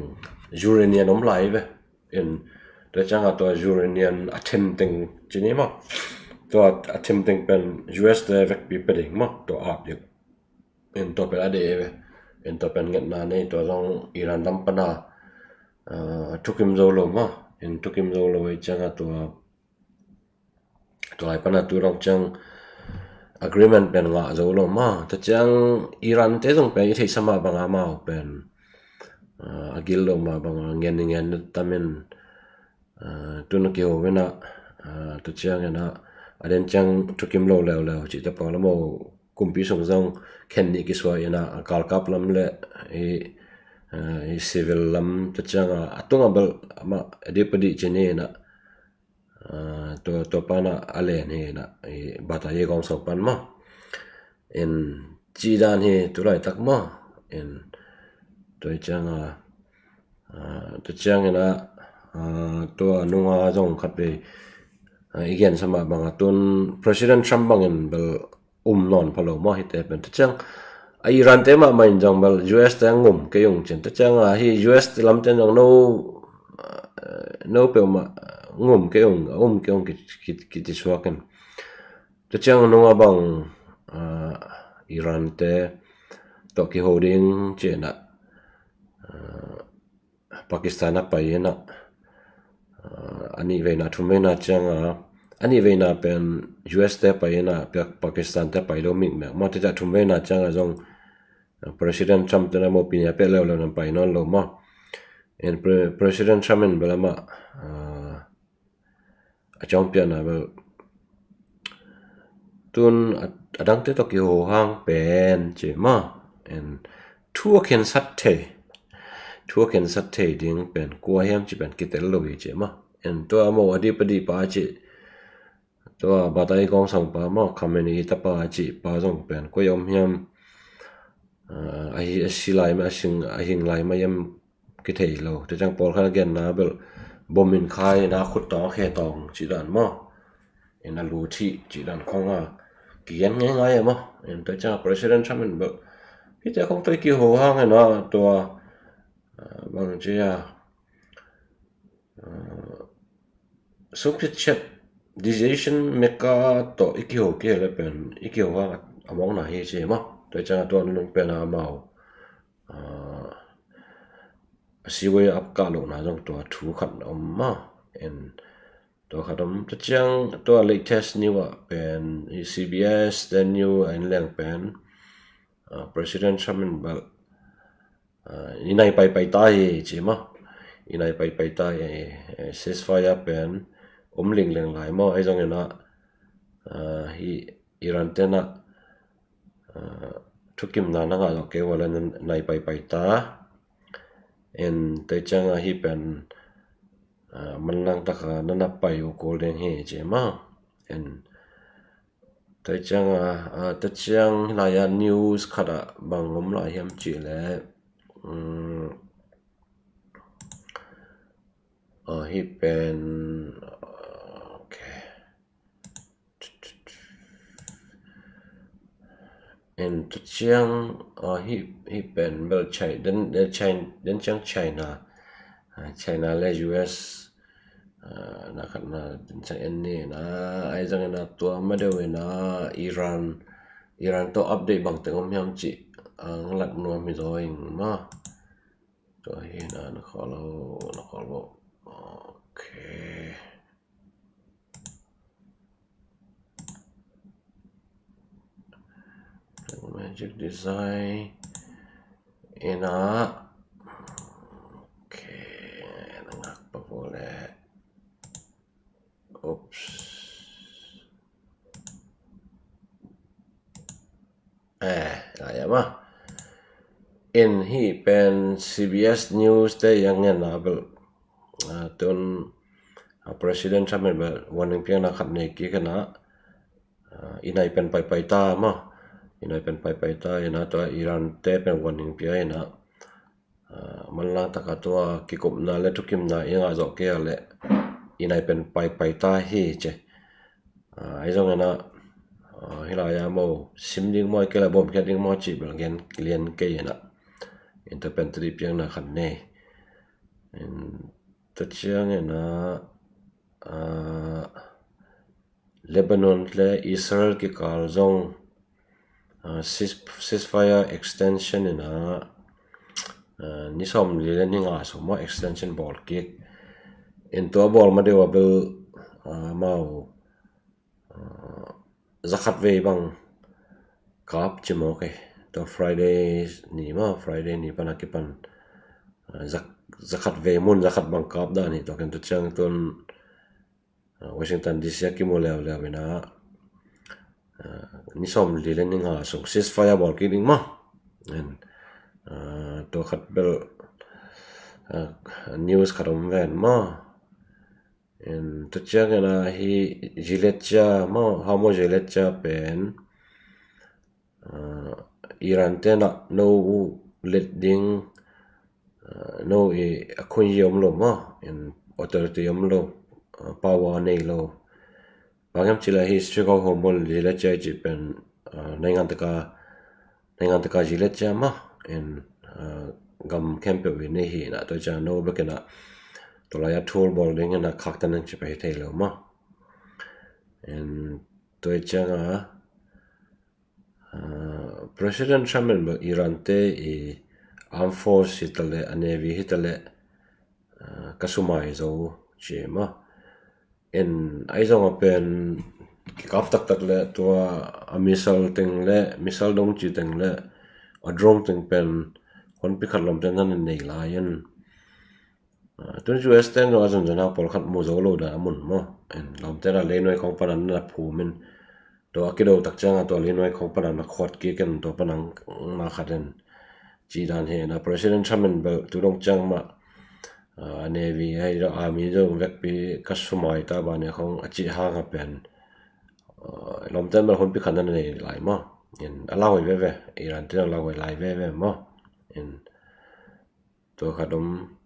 uranium om lai ve. In tua ciang a tua uranium a them teng ci ni maw tua a them teng pen U S te vekpi pe ding maw tua ap ding. In tua pen a dei ve. In tua pen ngetna nei tua zong Iran lam pan a, ah, thukim zo lo maw in thukim zo lo i ciang a tua tua lai pan a tu dong ciang agreement pen ngah zo lo maw tua ciang Iran te zong pen i theihsa mah bang a amau pen, ah, a gil lo mah bang a ngen i ngen tam in, ah, tun a kiho in a, ah, tua ciang in a a den ciang thukim lo leuleu cih te pawl amau kumpi sung zong khen nih kisuah in a galkap lam le i, ah, i civil lam tua ciang a a tung a bel amah a dip a dih ci ni in a, ah, tua, tua pan a a len hi in a i bata i gong song pan maw. In ci dan hi tu lai tak maw. In tua i ciang a, ah, tua ciang in a, ah, tua nung a zong khat vei, ah, i gen sa mah bang a tun President Trump bang in bel um nawn pha lo maw hite pen tua ciang a Iran te mahmah in zong bel U S te ngum kei ung cin tua ciang a hi U S te lam ten zong no, ah, no peuhmah ngum kei ung a um kei ung ki, ki, ki ti suak in. Tua ciang nung a bang, ah, Iran te tawh kiho ding ci in a, ah, Pakistan a pai in a, ah, a nih veina thum veina ciang a, a nih veina pen U S te pai in a Pakistan te pai lo mikmek maw tua ciang thum veina ciang a zong, ah, President Trump te na mawpi nia peh leuleu nan pai nawn lo maw. In Pre-, President Trump in bel amah, ah, a ciangpiakna bel tun a, a dangte tawh kiho hang pen ci maw. En thu a khensat thei, thu a khensat thei ding pen kua hiam ci pen kitel lo hi ci maw. En tua maw a dip a dih pa ci, tua bata i gong song pa maw Khamenei tapa ci pa zong pen kua om hiam, ah, a hi a si lai ma a sing a hing lai ma hiam kithei lo. Tua ciang pawlkhat a genna bel bom in khai in a khut tawng a khe tawng cih dan maw. In a lu thih cih dan khong a kigen ngeingai a maw. In tua ciang President Trump in bel hite khong tua i kiho hang in a tua, ah, bang ci a, ah, sum khit chet Decision maker tawh i kiho kei le pen i kiho hang a mawkna hi ci maw. Tua ciang a tua nunung pen a amau, ah, a siway up kah lohna zong tua thu khat om maw. En tua khat om. Tua ciang tua latest news ah pen i C B S te news a en leng pen, ah, President Trump in bel, ah, i nai paipai ta hi ci maw. I nai paipai ta hi, eh, ceasefire pen om lingleng lai maw. Ahi zongin ah, ah, hi Iran te na, ah, thukimna na ngah zawh kei ua le na nai paipai ta. En tua ciang a hi pen, ah, manlang taka na na pai uh kul ding hi ci maw. En tua ciang a, ah, tua ciang hi lai a news khat ah bang om lai hiam cih le, um, ah, hi pen, ok. En tua ciang, ah, hi, hi pen bel Chi-, den, den Chi-, den ciang China, ah, China le U S, ah, na khat na den ciang en ni na, ahi zongin ah tua ma deuh in ah Iran, Iran tawh update bang teng om hiam cih, ah, ngalak nuam hi zaw ing maw. Tua hi na, na khol lo, na khol lo. Ok. Blackmagic Design. Ina. Ok. Na ngak pa ko le. Oops. Eh, a ya ma. En hi pen C B S News te yang ngen a bel, ah, tun, ah, President Trump in bel warning piakna khat nei kik in ah, ah, i nai pen paipai ta maw. I nai pen paipai ta in ah tua Iran te pen warning pia in ah, ah, manlang taka tua kikupna le thukimna i ngah zawh kei a le i nai pen paipai ta hi ci. Ah, ahi zongin ah, ah, hi lai a maw, sim ding maw, kei le bawmkhiat ding maw cih bel gen lian kei in ah. En tua pen tadi piakna khat nei. En tua ciang in ah, ah, Lebanon le Israel kikal zong, ah, cease-, ceasefire extension in ah, ah, ni sawmli le ni nga sung maw extension bawl kik. En tua bawl ma deuh a bel, ah, maw, ah, zakhat vei bang kap ci maw kei. Tua Friday ni maw, Friday ni pan a kipan, ah, zak-, zakhat vei mun zakhat bang kap dan hi tua ken tua ciang tun, ah, Washington D C a kimu leuleu in ah, ah, ni sawmli le ni nga sung ceasefire bawl kik ding maw. En, ah, tua khat bel, ah, news khat om ven maw. En, tua ciang in ah hi Gilead cia maw, Hormuz Gilead cia pen, ah, Iran te na no let ding, ah, no i a khun yi om lo maw, en authority om lo, ah, power nei lo. Bang hiam cih le hi Strait of Hormuz Gilead cia i cih pen, ah, naingan taka, naingan taka Gilead cia maw, en, ah, gam khempeuh i nei hi na tua ciang no bek in ah tua lai a thul bawl ding in ah khaktan ding ci pen hi thei lo maw. En tua ciang a, ah, President Trump in bel Iran te i armed force hi ta le, a navy hi ta le, ah, ka sumai zo ci maw. En ahi zong a pen kikap taktak le tua a missile teng le, missile dong ci teng le, a drone teng pen honpi khat lawmte na nei lai in. Ah, tun U S ten zong a zonzon a pawlkhat mu zo lo dan a mun maw. En lawmte na leinuai khong pan a na phum in. Tua a kido tak ciang a tua leinuai khong pan a na khuat kik in tua pan a na khat in. Ci dan hi na President Trump in bel tu dong ciang mah, ah, navy ahi zong army zong vekpi ka sumai ta ban e khong a cih hang a pen, ah, lawmte na bel honpi khat na nei lai maw. En a lauhuai veve, Iran te na lauhuai lai veve maw. En tua khat om.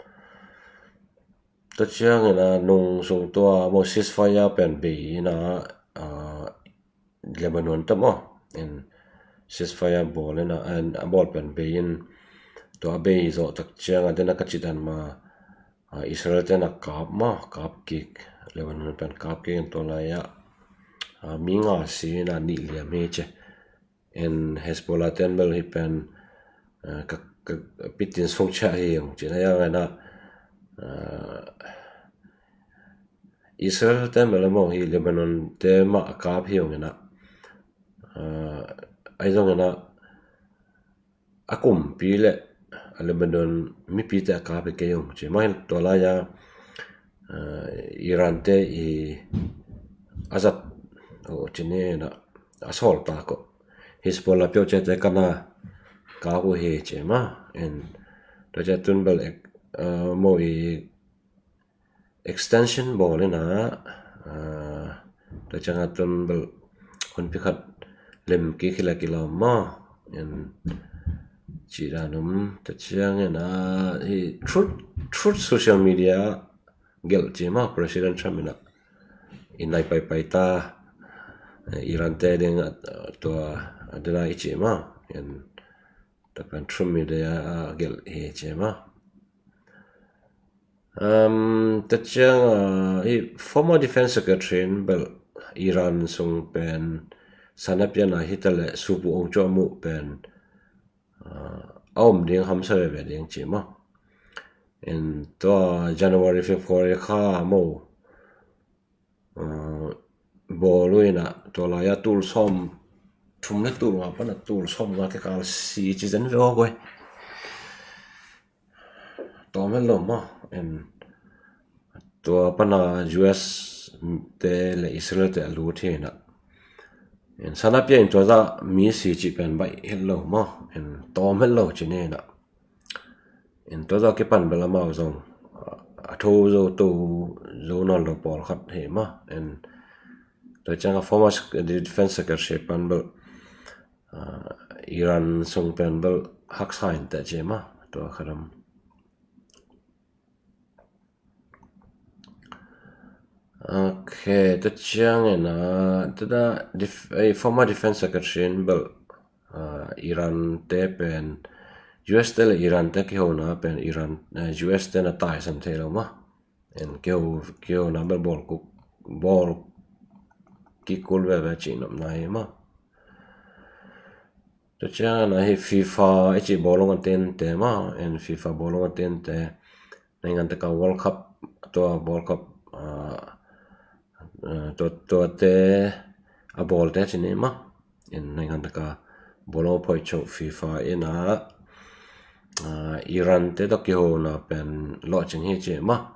Tua ciang in ah nung sung tua maw ceasefire pen bei in ah, ah, Lebanon ta maw. En ceasefire bawl in ah, en a bawl pen bei in tua a bei zawh tak ciang a den a ka cih dan mah, ah, Israel te na kap maw, kap kik. Lebanon pen kap kei in tua lai-ah, ah, mi nga si in a nih liam hi ci. In Hezbollah ten bel hih pen, ah, ka, ka, pitin sung ciah hi ung ci na ya ngai na, ah, Israel ten bel a maw hi Lebanon te mah a kap hi ung in a, ah, ahi zong in a, a kumpi le a Lebanon mipite a kap hi kei ung ci mah hi. Tua lai-a, ah, Iran te i a zat uh ci ni in a, a sawl tak uh Hezbollah peuh ciate kan a kap uh hi ci mah in. Tua ciah tun bel ek, ah, maw i extension bawl in a, ah, tua ciang a tun bel hunpi khat lem kik hi la kilawm maw in ci dan um. Tua ciang in a hi Truth, Truth social media gelh ci maw President Trump in a i nai paipai ta, eh, Iran te ding a, tua a dena i ci maw in tua pen Truth media a gelh hi ci maw. Um, tua ciang, ah, hi former defense secretary in bel Iran sung pen sanapia na hi ta le supu ong cuah muh pen, ah, a om ding hamsa veve ding ci maw. In tua January February kha maw, ah, bawl uh in a tua lai-a tul sawm thum le tul nga pan a tul sawm nga kikal si ci zen ve aw guai. Tawm het lo maw in tua pan a U S te le Israel te a lut hi in a. In sanapia in tua zah mi si ci pen baih het lo maw in tawm het lo ci ni in a. In tua zah kipan bel amau zong, ah, a tho zo to zo nawn lo pawlkhat hi maw in tua ciang a former sec-, defense secretary pan bel, ah, Iran sung pen bel haksa in teh ci maw tua khat om. Ok, tua ciang in a, tua da def-, ei, former defense secretary in bel, ah, Iran te pen, U S te le Iran te kihona pen Iran, eh, U S te na taisan thei lo maw. En kiho, kihona bel bawl kuk, bawl kikul veve ci nop nai maw. Tua ciang a hi FIFA i ci bawlung a tente maw, en FIFA bawlung a tente. Naingan te ka World Cup, tua World Cup, ah, ah, tua, tua te a bawl te ci ni maw. En naingan te ka bawlung a phoih cho FIFA in a, ah, Iran te tua kihona pen lawhcing hi ci maw.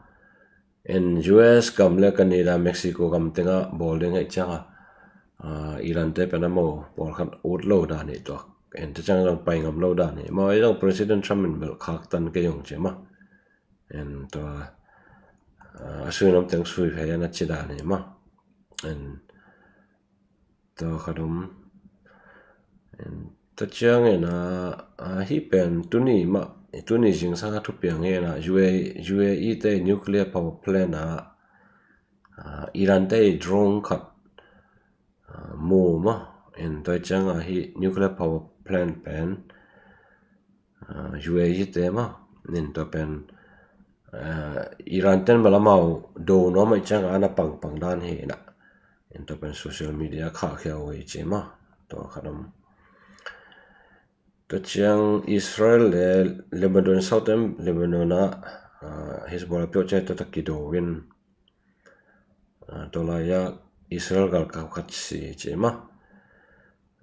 En U S gam le Canada, Mexico gam tengah bawl ding ahi ciangah, ah, Iran te pen a maw pawlkhat ut lo dan hi tuak. En te ciang zong pai ngam lo dan hi. Maw ei zong President Trump in bel khaktan kei zong ci maw. En tua, ah, a sui nam teng sui phei a na ci dan hi maw. En tua khat om. Tua ciangin a, a, hih pen tuni mah, tuni zingsang a thupiang hi a, U A, U A E te nuclear power plant a, a, Iran te drone khat, a, mu mah. En tua ciang a hih nuclear power plant pen, a, U A E te mah. En tua pen, a, Iran ten bel amau do nuam ahih ciang a na pangpang dan hi a. En tua pen social media khahkhia uh hi ci mah. Tua khat om. Tua ciang Israel le Lebanon, Southern Lebanon ah, ah, Hezbollah peuh ciang tua tak kido in, ah, tua lai-ah Israel galkap khat si ci mah.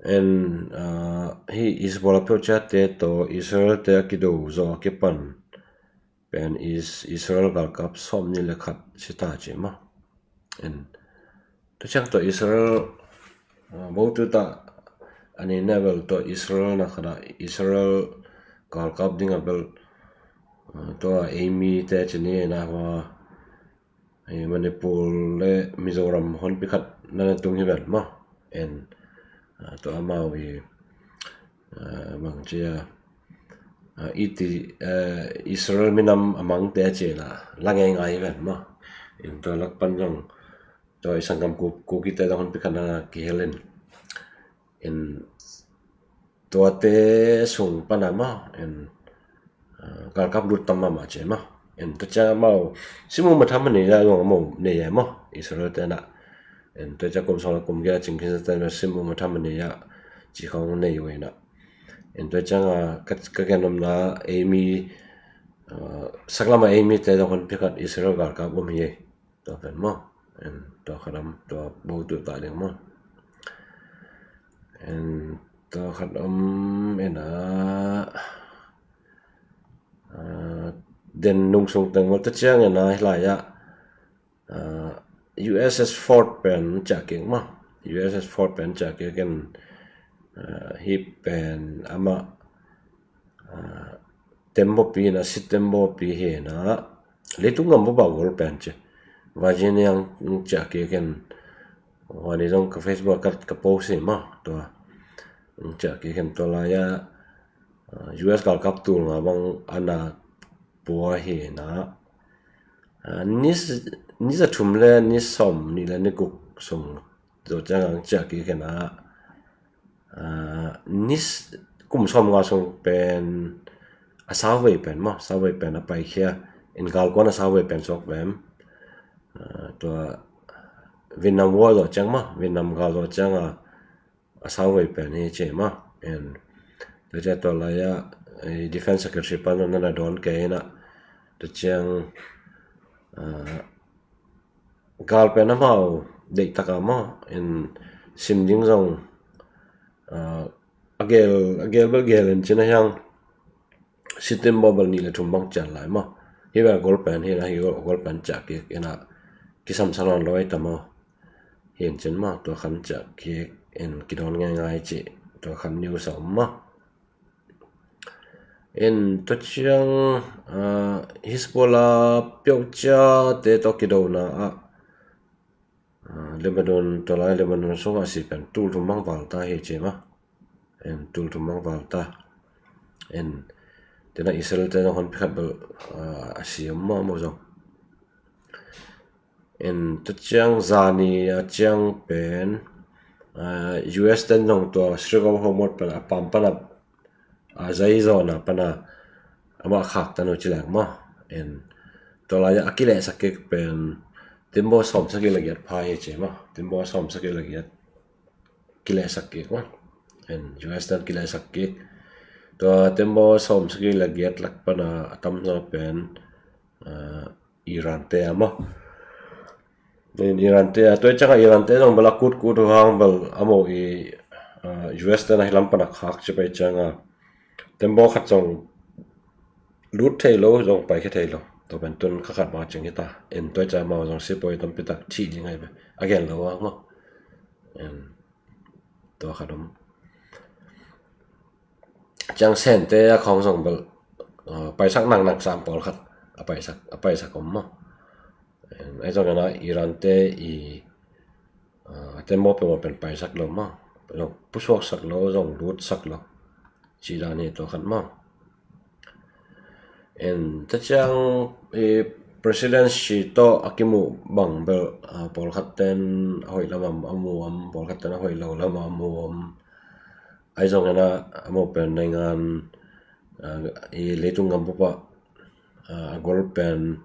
En, ah, hih Hezbollah peuh ciang te tawh Israel te a kido zaw a kipan pen Is-, Israel galkap sawmnih le khat si ta ci mah. En tua ciang tawh Israel, ah, bo tu ta a ni na bel tawh Israel na khat ah Israel galkap ding a bel, ah, tua ei mi te ci ni na hua, ei Manipur le Mizoram honpi khat na na tung hi ven mah. En, ah, tua amau i, ah, bang ci a, ah, i ti, ah, Israel minam a mangte a ci na la ngei ngai ven mah. En tua lak pan zong tua i sanggam Ku-, Kukite zong honpi khat na kihel in. En tuate sung pan a mah. En, ah, galkap lut tam mahmah ci mah. En, tua ciang amau, simu matham a nei a zong amau nei a maw, Israel te na. En, tua ciang kum sawm le kum giat a cing khin sa te na simu matham a nei a ci khong nei uh ina. En, tua ciang a ka, ka gen omna eimi, ah, saklam a eimi te zong hon phi khat Israel galkap um hi. Tua pen maw. En, tua khat om, tua bo tu ta ding maw. En, tua khat om ina, ah, den nung sung teng maw, tua ciang ina hi lai a, ah, U S S Ford pen ciah kik maw. U S S Ford pen ciah kik in, ah, hi pen amah, ah, tembaw pi na, sit tembaw pi hi na, leitung gam bup a gol pen ci. Virginia ang ciah kik in, huani zong ka Facebook ka, ka post hi maw, tua. Ang ciah kik in tua lai a, ah, U S galkap tul nga bang ana pua hi na. Ah, ni, ni za thum le ni sawm nih le ni guk sung zo ciang ang ciah kik in a, ah, ni s-, kum sawm nga sung pen a sauvei pen maw, sauvei pen a paikhia in galkuan a sauvei pen suak vem. Ah, tua Vietnam War zo ciang maw, Vietnam gal zo ciang a, a sauvei pen hi ci maw. En, tua ciang tua lai a, eh, Defense Secretary pan na na dawn kei ina. Tua ciang, ah, gal pen amau deih tak a maw, en, sim ding zong, ah, a gel, a gel bel gel in ci na hiang, sit tembaw bel nih le thum bang cian lai maw. Hi bel gol pen hi na, hi gol, gol pen ciah kik ina, kisam sa nawn lo ai ta maw. Hi in cin maw, tua khan ciah kik in kidawn ngaingai ci, tua khan news a om maw. En, tua ciang, ah, Hezbollah peuh ciate tawh kidona ah, ah, Lebanon, tua lai Lebanon sungah si pen tul thum bang val ta hi ci maw. En, tul thum bang val ta. En, tua na Israel te zong hon phi khat bel, ah, a si om maw, maw zong. En, tua ciang zani a ciang pen, ah, U S ten zong tua Strait of Hormuz pan a pam pan a, ah, zai zawn a pan a amah khak ta nu ci leng maw. En, tua lai a kilehsak kik pen tembaw sawm sagih le giat pha hi ci maw. Tembaw sawm sagih le giat kilehsak kik maw. En, U S ten kilehsak kik. Tua tembaw sawm sagih le giat lak pan a a tamzaw pen, ah, Iran te a maw. In Iran te a, tua ciang a Iran te zong bel a kut kut uh hang bel amau i, ah, U S te na hi lam pan a khak ci pai ciang a tembaw khat zong lut thei lo, zong paikhia thei lo. Tua pen tun kha khat bang a cing hi ta. In tua ciang amau zong sipawi tampi tak thih ding ai ve. A gen lo a maw. In tua khat om. Ciang Sente a khawng zong bel, ah, paisak nang nang sam pawlkhat a paisak, a paisak om maw. Ai zong ina Iran te i, ah, tembaw peuhmah pen paisak lo maw. Zong pusuaksak lo, zong lutsak lo. Ci dan hi tua khat maw. En, tua ciang i presidency tawh a kimuh bang bel, ah, pawlkhat ten a hoih lam a mu om, pawlkhat ten a hoih lo lam a mu om. Ai zong ina amau pen naingan, ah, i leitung gam bup ah, ah, a gol pen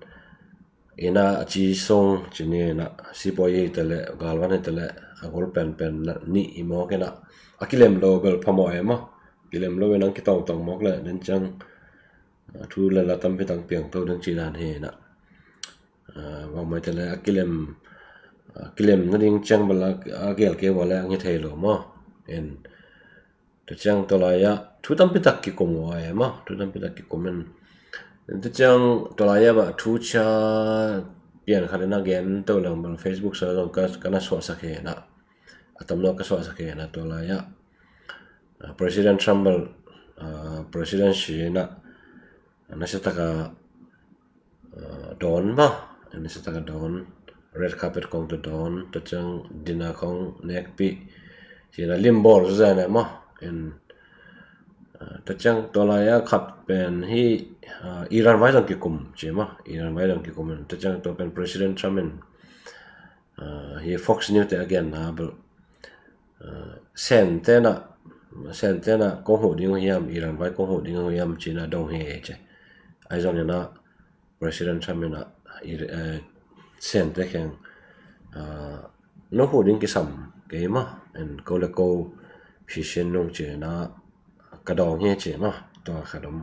ina a ci sung ci ni ina sipawi hi ta leh, galvan hi ta leh, a gol pen pen nih i mawk ina a kilem lo bel phamawh e maw. Kilem lo ina ang kitawngtawng mawk leh den ciang, ah, thu le la tampi tak piang to ding ci dan hi ina. Ah, bangmah hi ta leh a kilem, ah, kilem nading ciang bel a, a gel kei ua leh ang hi thei lo maw. En, tua ciang tua lai ah thu tampi tak kikum uh ai maw, thu tampi tak kikum in. Tua ciang tua lai ah mah thu cia pian khat in a gen to leng bel Facebook sa zong ka, ka na suahsak hi ina. A tam lo ka suahsak hi ina tua lai ah, ah, President Trump bel, ah, presidency ina, ah, nasia tak a ah, dawn maw, en, nasia tak a dawn, red carpet kong tawh dawn, tua ciang dinner kong nekpih ci ina limbawl zaw zia ne maw. En, ah, tua ciang tua lai a khat pen hi, ah, Iran vai zong kikum ci maw, Iran vai zong kikum in, tua ciang tua pen President Trump in, ah, hi Fox News te a genna bel, ah, Sente na, Sente na kong huh ding uh hiam, Iran vai kong huh ding uh hiam ci ina dong hi ci. Ai zong ina President Trump in a, i, eh, Sente kheng, ah, no huh ding kisam kei mah, en ko le ko phisin nung ci-in a, ka dawng hi ci mah, tua khat om.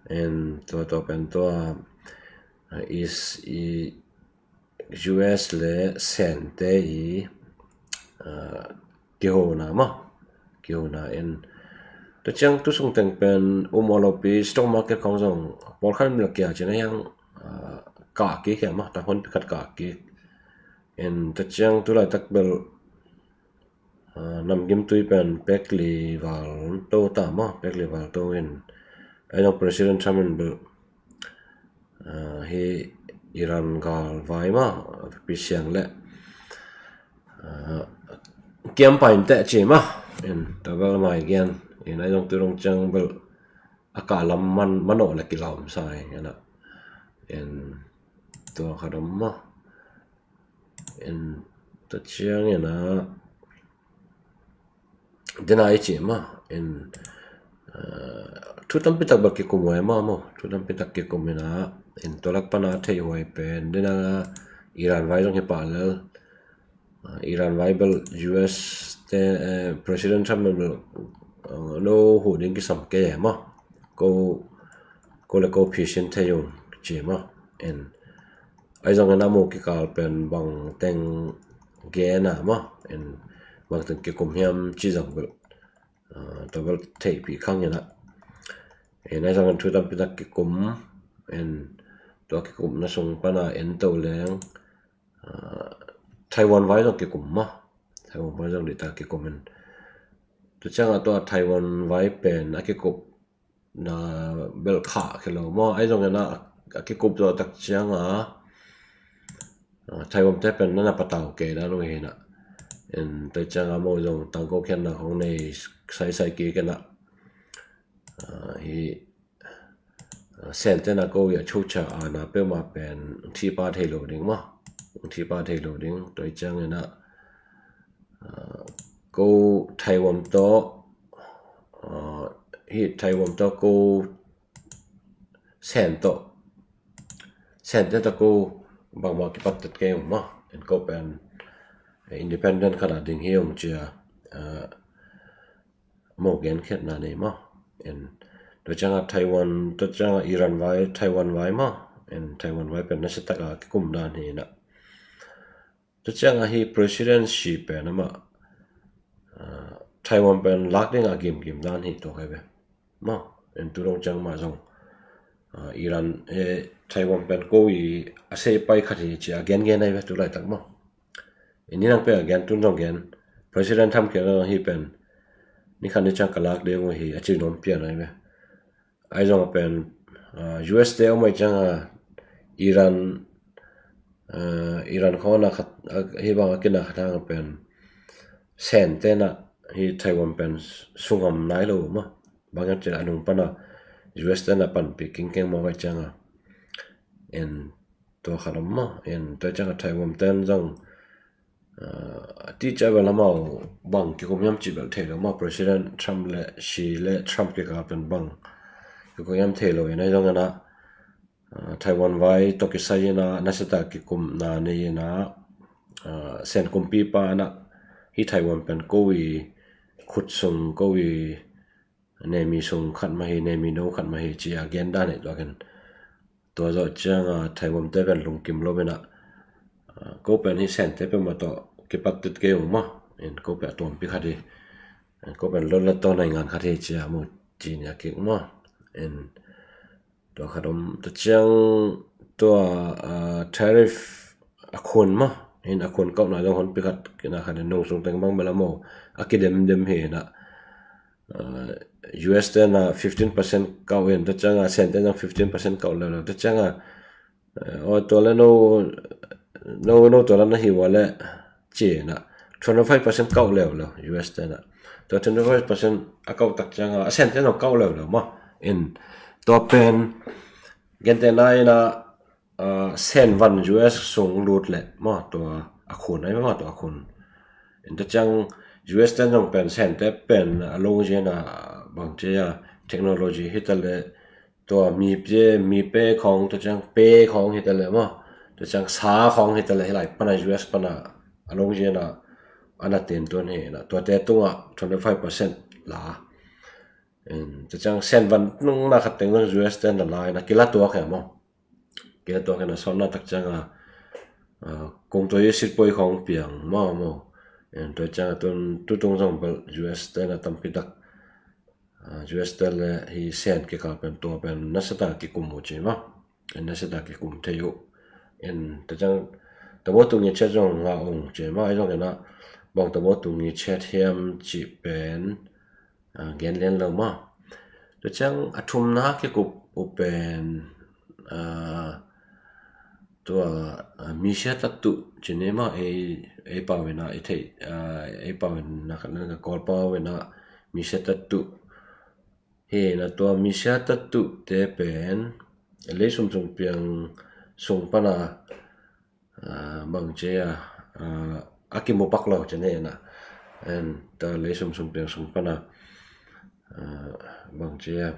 En tua, tua pen tua, ah, is i U S le Sente i, ah, kihona mah, kihona en. Tua ciang tu sung teng pen um awlopi stock market khong zong pawlkhat mil kia cina hiang, ah, kah kik hiang mah, ta hon pi khat kah kik. En tua ciang tu laitak bel, ah, namgim tui pen pek li val to ta mah, pek li val to in. Ai zong President Trump in bel, ah, hi Iran gal vai mah, pi siang le, ah, kiam pain teh ci mah, en, ta bel mai gian, en, ai zong tu dong ciang bel, a kah lam man, manawh le kilawm sa, en, a, en, tua khat om mah, en, tua ciang, en, a, dena i ci mah, en, ah, thu tampi tak bel kikum huai mah maw, thu tampi tak kikum in a, en, tua lak pan a theih huai pen, dena Iran vai zong hi pah lel, ah, Iran vai bel U S te, eh, President Trump bel, ah, no huh ding kisam kei mah, ko, ko le ko phisin thei ung ci mah, en, ai zong en a mu kikal pen bang teng gen a mah, en, bang teng kikum hiam ci zong bel, ah, tua bel theihpih khang in a. En, ai zong en thu tampi tak kikum, en, tua kikumna sung pan a en to leng, ah, Taiwan vai zong kikum mah. Taiwan vai zong dih ta kikum en. Tu ciang a tua Taiwan vai pen a kikup na bel khah khe lo maw. Ai zong en a, a kikup zawh tak ciang a, ah, Taiwan te pen na na patau kei dan uh hi na. En, tua ciang a maw zong tangko khiatna khong nei saisai kik en a. Ah, hi, ah, Sente na ko i a chocha a na peuhmah pen thi pa thei lo ding maw. Thi pa thei lo ding. Tua ciang en a, ah, ko Taiwan tawh, ah, hi Taiwan tawh ko Sen tawh, Sente tawh ko bangmah kipat tet kei ung maw. En ko pen, eh, independent khat a ding hi ung ci a, ah, maw genkhiatna nei maw. En, tua ciang a Taiwan, tua ciang a Iran vai, Taiwan vai maw. En, Taiwan vai pen nasia tak a kikum dan hi na. Tua ciang a hi presidency pen amah, ah, Taiwan pen lak ding a gimgim dan hi tua kei ve. Maw, en tu dong ciang mah zong, ah, Iran, eh, Taiwan pen ko i a sei pai khat hi ci a gengen ai ve tu laitak maw. En ni nang pen a gen tun zong gen, President Trump kiang a hi pen, ni khat ni ciang ka lak ding uh hi a ci nuam pian ai ve. Ai zong a pen, ah, U S te om ai ciang a Iran, ah, Iran khong na khat, ah, hi bang a kina khat hang a pen, Sente na hi Taiwan pen sungam nai lo maw. Bang a ci a nung pan a U S te na panpih kingkeng maw ai ciang a. En tua khat om maw, en tua ciang a Taiwan ten zong, ah, ti cia bel amau bang kikum hiam ci bel thei lo maw, President Trump le Xi le Trump kikal pen bang kikum hiam thei lo in ai zong en a, ah, Taiwan vai tawh kisai in a nasia tak kikumna nei in a, ah, Sen kumpipa in a hi Taiwan pen ko i khut sung ko i nemi sung khat mah hi, nemi no khat mah hi ci a gen dan hi tua ken. Tua zawh ciang a Taiwan te pen lungkim lo in a, ah, ko pen hi Sente pen mah tawh kipat tet kei ung maw. En ko pen a tuampi khat hi. En ko pen lot le taw naingan khat hi ci a mu ci ni a kik maw. En tua khat om, tua ciang tua, ah, tariff a khun maw. En a khun kauhna zong hon pi khat kina khat en nung sung teng bang bel a maw. A kidemdem hi na. Ah, U S te na fifteen percent kauh in, tua ciang a Sente zong fifteen percent kauh leuleu. Tua ciang a, eh, aw, tua le no, no, no tua le na hi ua le ci na. Twenty five percent kauh leuleu U S te na. Tua twenty five percent a kauh tak ciang a, a Sente zong kauh leuleu maw. En tua pen, gente na in a, ah, Sen van U S sung lut le maw tua a khun ai maw tua a khun. En tua ciang U S te zong pen Sente pen a lung zia na bang ci a technology hi ta le tua mi pe, mi pe khawng, tua ciang pe khawng hi ta leh maw, tua ciang sa khawng hi ta leh, hi lai pana U S pana a lungzin a, a na ten tuan hi na, tuate tungah twenty five percent la. Tua ciang Sen van nungna khat teng U S te na la in a kila tuak hi maw. Kila tuak hi na, sawtna tak ciang a, kung tua i sit poi khawng piang maw maw. Tua ciang a tun tutung zong bel U S te na tampi tak, U S te le hi Sen kikal pen tua pen nasata kikum uh ci maw. Nasata kikum thei uh. Tua ciang tabo tung i chet zong nga ung ci maw, ai zong ina bang tabo tung i chet hiam ci pen gen lian lo maw. Tua ciang a thumna kikup uh pen tua misia tatu ci ni maw, ei pau ina i theih, ei pau ina khat na ka Kawl pau ina misia tatu hi na, tua misia tatu te pen lei sum sung piang sung pana bang ci a, a kimu pak lo ci ni na. Tua lei sum sung piang sung pana bang ci a,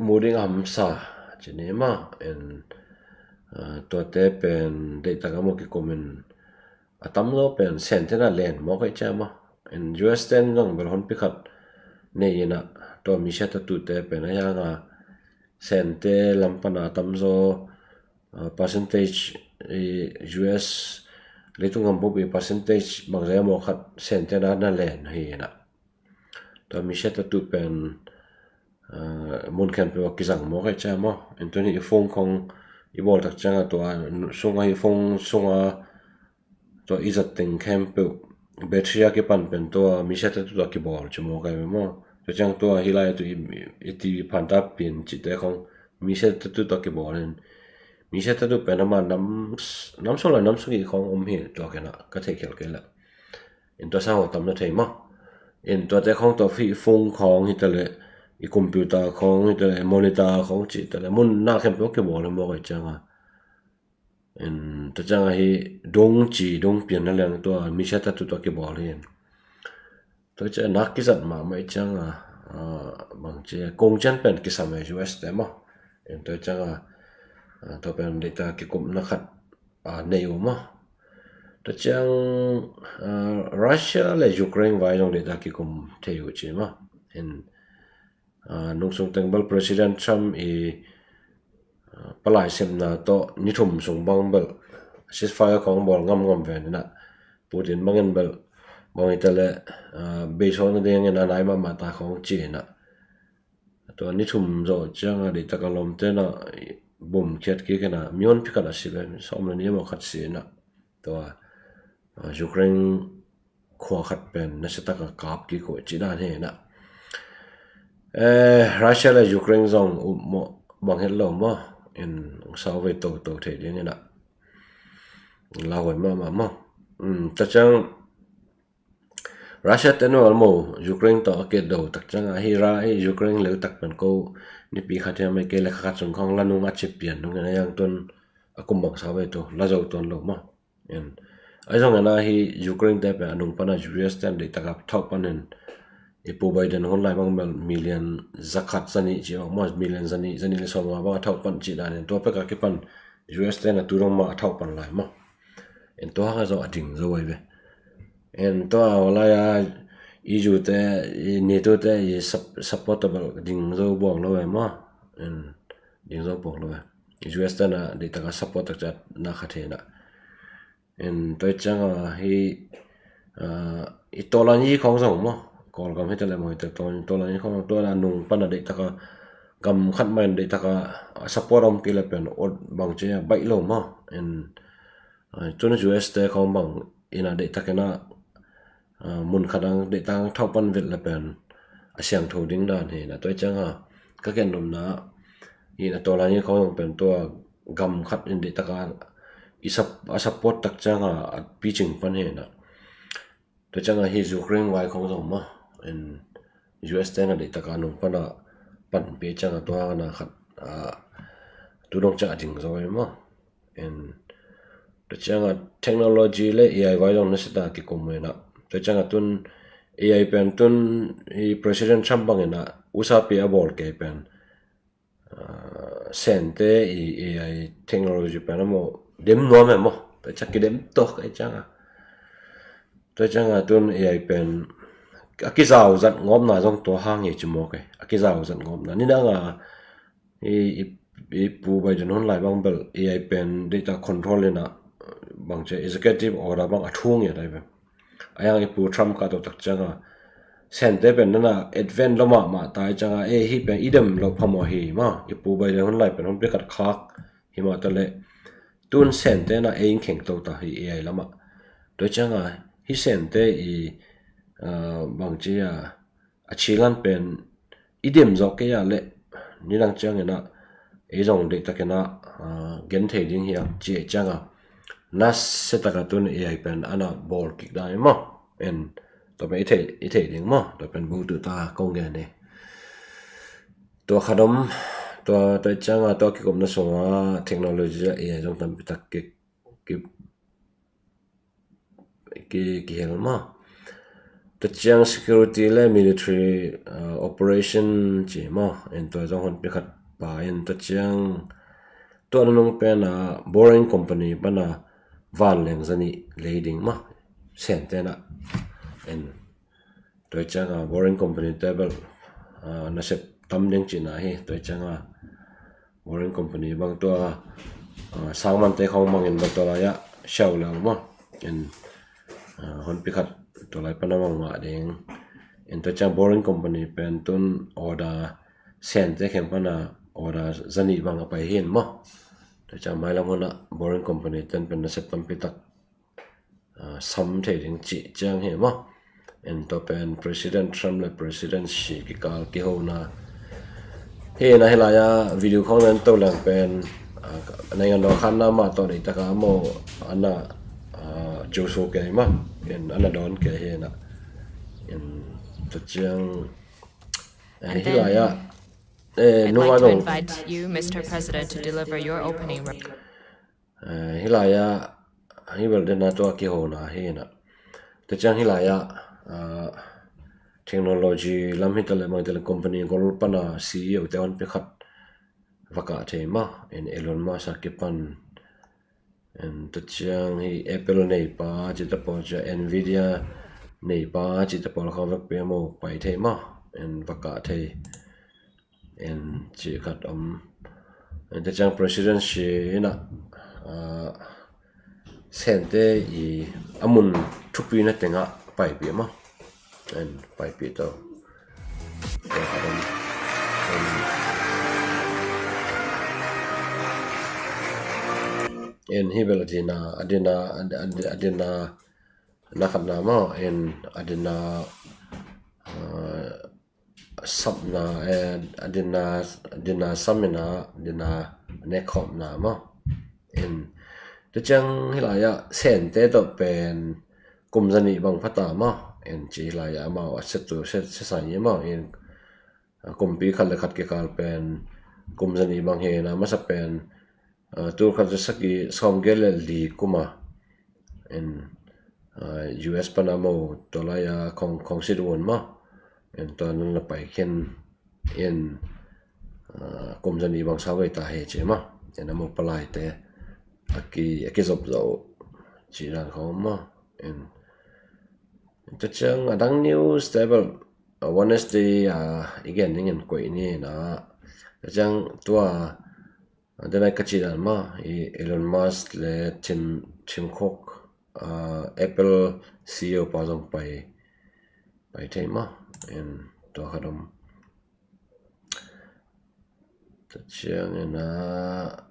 mu ding a hamsa ci ni maw. Tuate pen deihtak a mu kikum in a tamzaw pen Sen te na len mawk ei ci maw. U S te in zong bel honpi khat nei ina, tua misia tatu te pen a hiang a Sen te lam pana a tamzaw percentage, U S leitung gam bup i percentage bangzah maw khat Sen te na na len hi ina. Tua misia tatu pen mun khempeuh a kizang mawk ei ci maw. Tua ni i phone khawng i bawl tak ciang a tua sunga, i phone sunga tua i zat teng khempeuh battery a kipan pen tua misia tatu a kibawl ci mawk ei maw. Tua ciang tua hi lai tu i T V phanta pin ci te khawng misia tatu a kibawl in, misia tatu pen ama nam, nam sung la nam sung i khawng om hi tua kena ka thei khial kei la. Tua sang ho tam na thei maw. Tuate khawng tua i phone khawng hi ta leh, i computer khawng hi ta leh, monitor khawng ci ta leh, mun na khempeuh kibawl hi mawk ei ciang a. Tua ciang a hi dong ci, dong pian na leng tua misia tatu tua kibawl hi. Tua ciang nak kizat mahmah ei ciang a, bang ci a kong cian pen kisam ei U S te maw. Tua ciang a, tua pen deihtak a kikumna khat nei uh maw. Tua ciang Russia le Ukraine vai zong deihtak a kikum thei uh ci maw. Nungsung teng bel President Trump i palai sepna tawh ni thum sung bang bel ceasefire khawng bawl ngamngam ve ina, Putin bangin bel bang hi ta leh beisawlna dingin a nai mahmah ta khawng ci ina. Tua ni thum zawh ciang a deihtak a lawmte na bum khiat kik ina, mi honpi khat a si ve, sawm le nih maw khat si ina. Tua Ukraine khua khat pen nasiatak a kap kik uh ci dan hi ina. Russia le Ukraine zong up maw, bang het lo maw, in sau ve toto thei ding ina. Lauhuai mahmah maw. Tua ciang Russia te nual maw, Ukraine tawh a ke do tak ciang a hi ra hi Ukraine lel tak pen ko nipi khat hiam ei kei le kha khat sung khawng la nung a ci pian nung ina, yang tun a kum bang sau ve tu la zo tuan lo maw. Ai zong ina hi Ukraine te pen a nung pana U S te an deihtak a thauh panin, i Pu Biden hun lai bang bel million zakhat zanih ci bang maw, million zanih, zanih le sawmnga bang a thauh pan ci danin tua pek a kipan U S te na tu dong mah a thauh pan lai maw. Tua hang a zong a ding zo ai ve. Tua a lai a E U te, NATO te i support a bel ding zo buang lo ai maw. Ding zo buang lo ai. U S te na deihtak a support tak ciat na khat hi na. Tua ciang a hi i tawlan i khawng zong maw, Kawlgam hi ta le maw, hi ta tawlan i khawng tua na nung pana deihtak a gam khat mah in deihtak a support om kei le pen ut bang ci a baih lo maw. Tun U S te khawng bang ina deihtak ina mun khat ang deihtak ang thauh pan vet le pen a siangtho ding dan hi na. Tua ciang a ka ken nopna hi na, tawlan i khawng zong pen tua gam khat in deihtak a i sap-, a support tak ciang a a picing pan hi na. Tua ciang a hi Ukraine vai khawng zong maw, U S te na deihtak a nung pana panpih ciang a tua na khat tu dong ciang a ding zo ai maw. Tua ciang a technology le A I vai zong nasiatak a kikum ina. Tua ciang a tun AI pen tun i President Trump bangin ah usa pi a bawl kei pen, ah, Sente i AI technology pen a maw dem nuam em maw? Tua ciang kidem tawk ai cianga. Tua cianga tun AI pen a kizau zat ngawpna zong tua hang hi ci maw kei. A kizau zat ngawpna. Ni danga i, i, i Pu Biden hun lai bang bel AI pen data control ina bang ci executive order bang a thung ya dai bel. A yang i Pu Trump ka to tak cianga Sente pen nana advent lo mahmah tai cianga e hi pen i dem lo phamawh hi ma. I Pu Biden hun lai pen hun pi khat khak hi mah ta le tun Sente na e in kheng to ta hi AI lama. Tua cianga hi Sente i, ah, bang ci a a cilan pen i dem zawk kei a le nidang ciangin ah ei zong deihtakin ah, ah, gen thei ding hi a ci ei cianga na setaka tun AI pen ana bawl kik dan i maw? En tua pen i thei, i thei ding maw? Tua pen butu ta kong gen hi. Tua khat om, tua, tua cianga tua kikumna sunga technology a AI zong tampi tak kik ki, ki, kihel maw? Tua ciang security le military, uh, operation ci maw? En tua zong hun pi khat pa en tua ciang tua nunung pen a Boring Company pana vanleng zani lei ding maw? Sente na en tua cianga Boring Company te bel, ah, nasep tam ding cina hi. Tua cianga Boring Company bang tua, ah, sangmante khong mangin bang tua lai-ah siau leu maw? In, ah, hun pi khat tua lai pana mang mah ding. In tua ciang Boring Company pen tun order Sente kheng pana order zani bang a pai hin maw? Tua ciang mailam huna Boring Company ten pen nasep tampi tak ah, sam thei ding cih ciang hi maw? En tua pen President Trump le President Xi kikal kihona hi na. Hi lai-a video khong nan to lang pen, ah, naingan dawh khanna mah tawh deitaka maw ana, ah, ciusu kei maw? En ana dawn kei hi na. En tua ciang, eh, hi lai-a, eh, nunga dong. Eh, hi lai-ah, hi bel dena tua kihona hi na. Tua ciang hi lai-ah, ah, technology lam hi tale mang tale company gol pana C E O te hon pi khat vaka thei ma. En Elon Musk a kipan. En tua ciang hi Apple neipa cita pawl cia Nvidia neipa cita pawl kha vek pe mo pai thei ma. En vaka thei. En ci khat om. En te ciang President Xi ina, ah, Sente i a mun thupi na tenga paipih ma. En paipih to. En, en hi bel a dina, a dina, a dina, a dina na khatna ma. En a dina, ah, sapna, eh, a dinna, dinna samina, dinna nekhopna maw. En, tu ciang hi lai-ah Sente tawh pen kum zanih bang phata maw. En ci hi lai-ah amau a setu, se, sesai hi maw. En, a kumpi khat le khat kikal pen kum zanih bang hi na masa pen, ah, tul khat za sagih sawmgiat le li kuma. En, ah, U S pana mo tua lai-a khong, khong sit un maw. En tua nan la pai khen en, ah, kum zanih bang sau gei ta he ci maw. En a mo palai te a ki, a kizop zo ci dan khong maw. En, en tua ciang a dang news te bel, ah, Wednesday, ah, i gen ning en koih ni na. Tua ciang tua, ah, denai ka ci dan ma, i Elon Musk le Tim, Tim Cook, ah, Apple C E O pa zong pai, pai thei ma. En tua khat om. Tua ciang ina,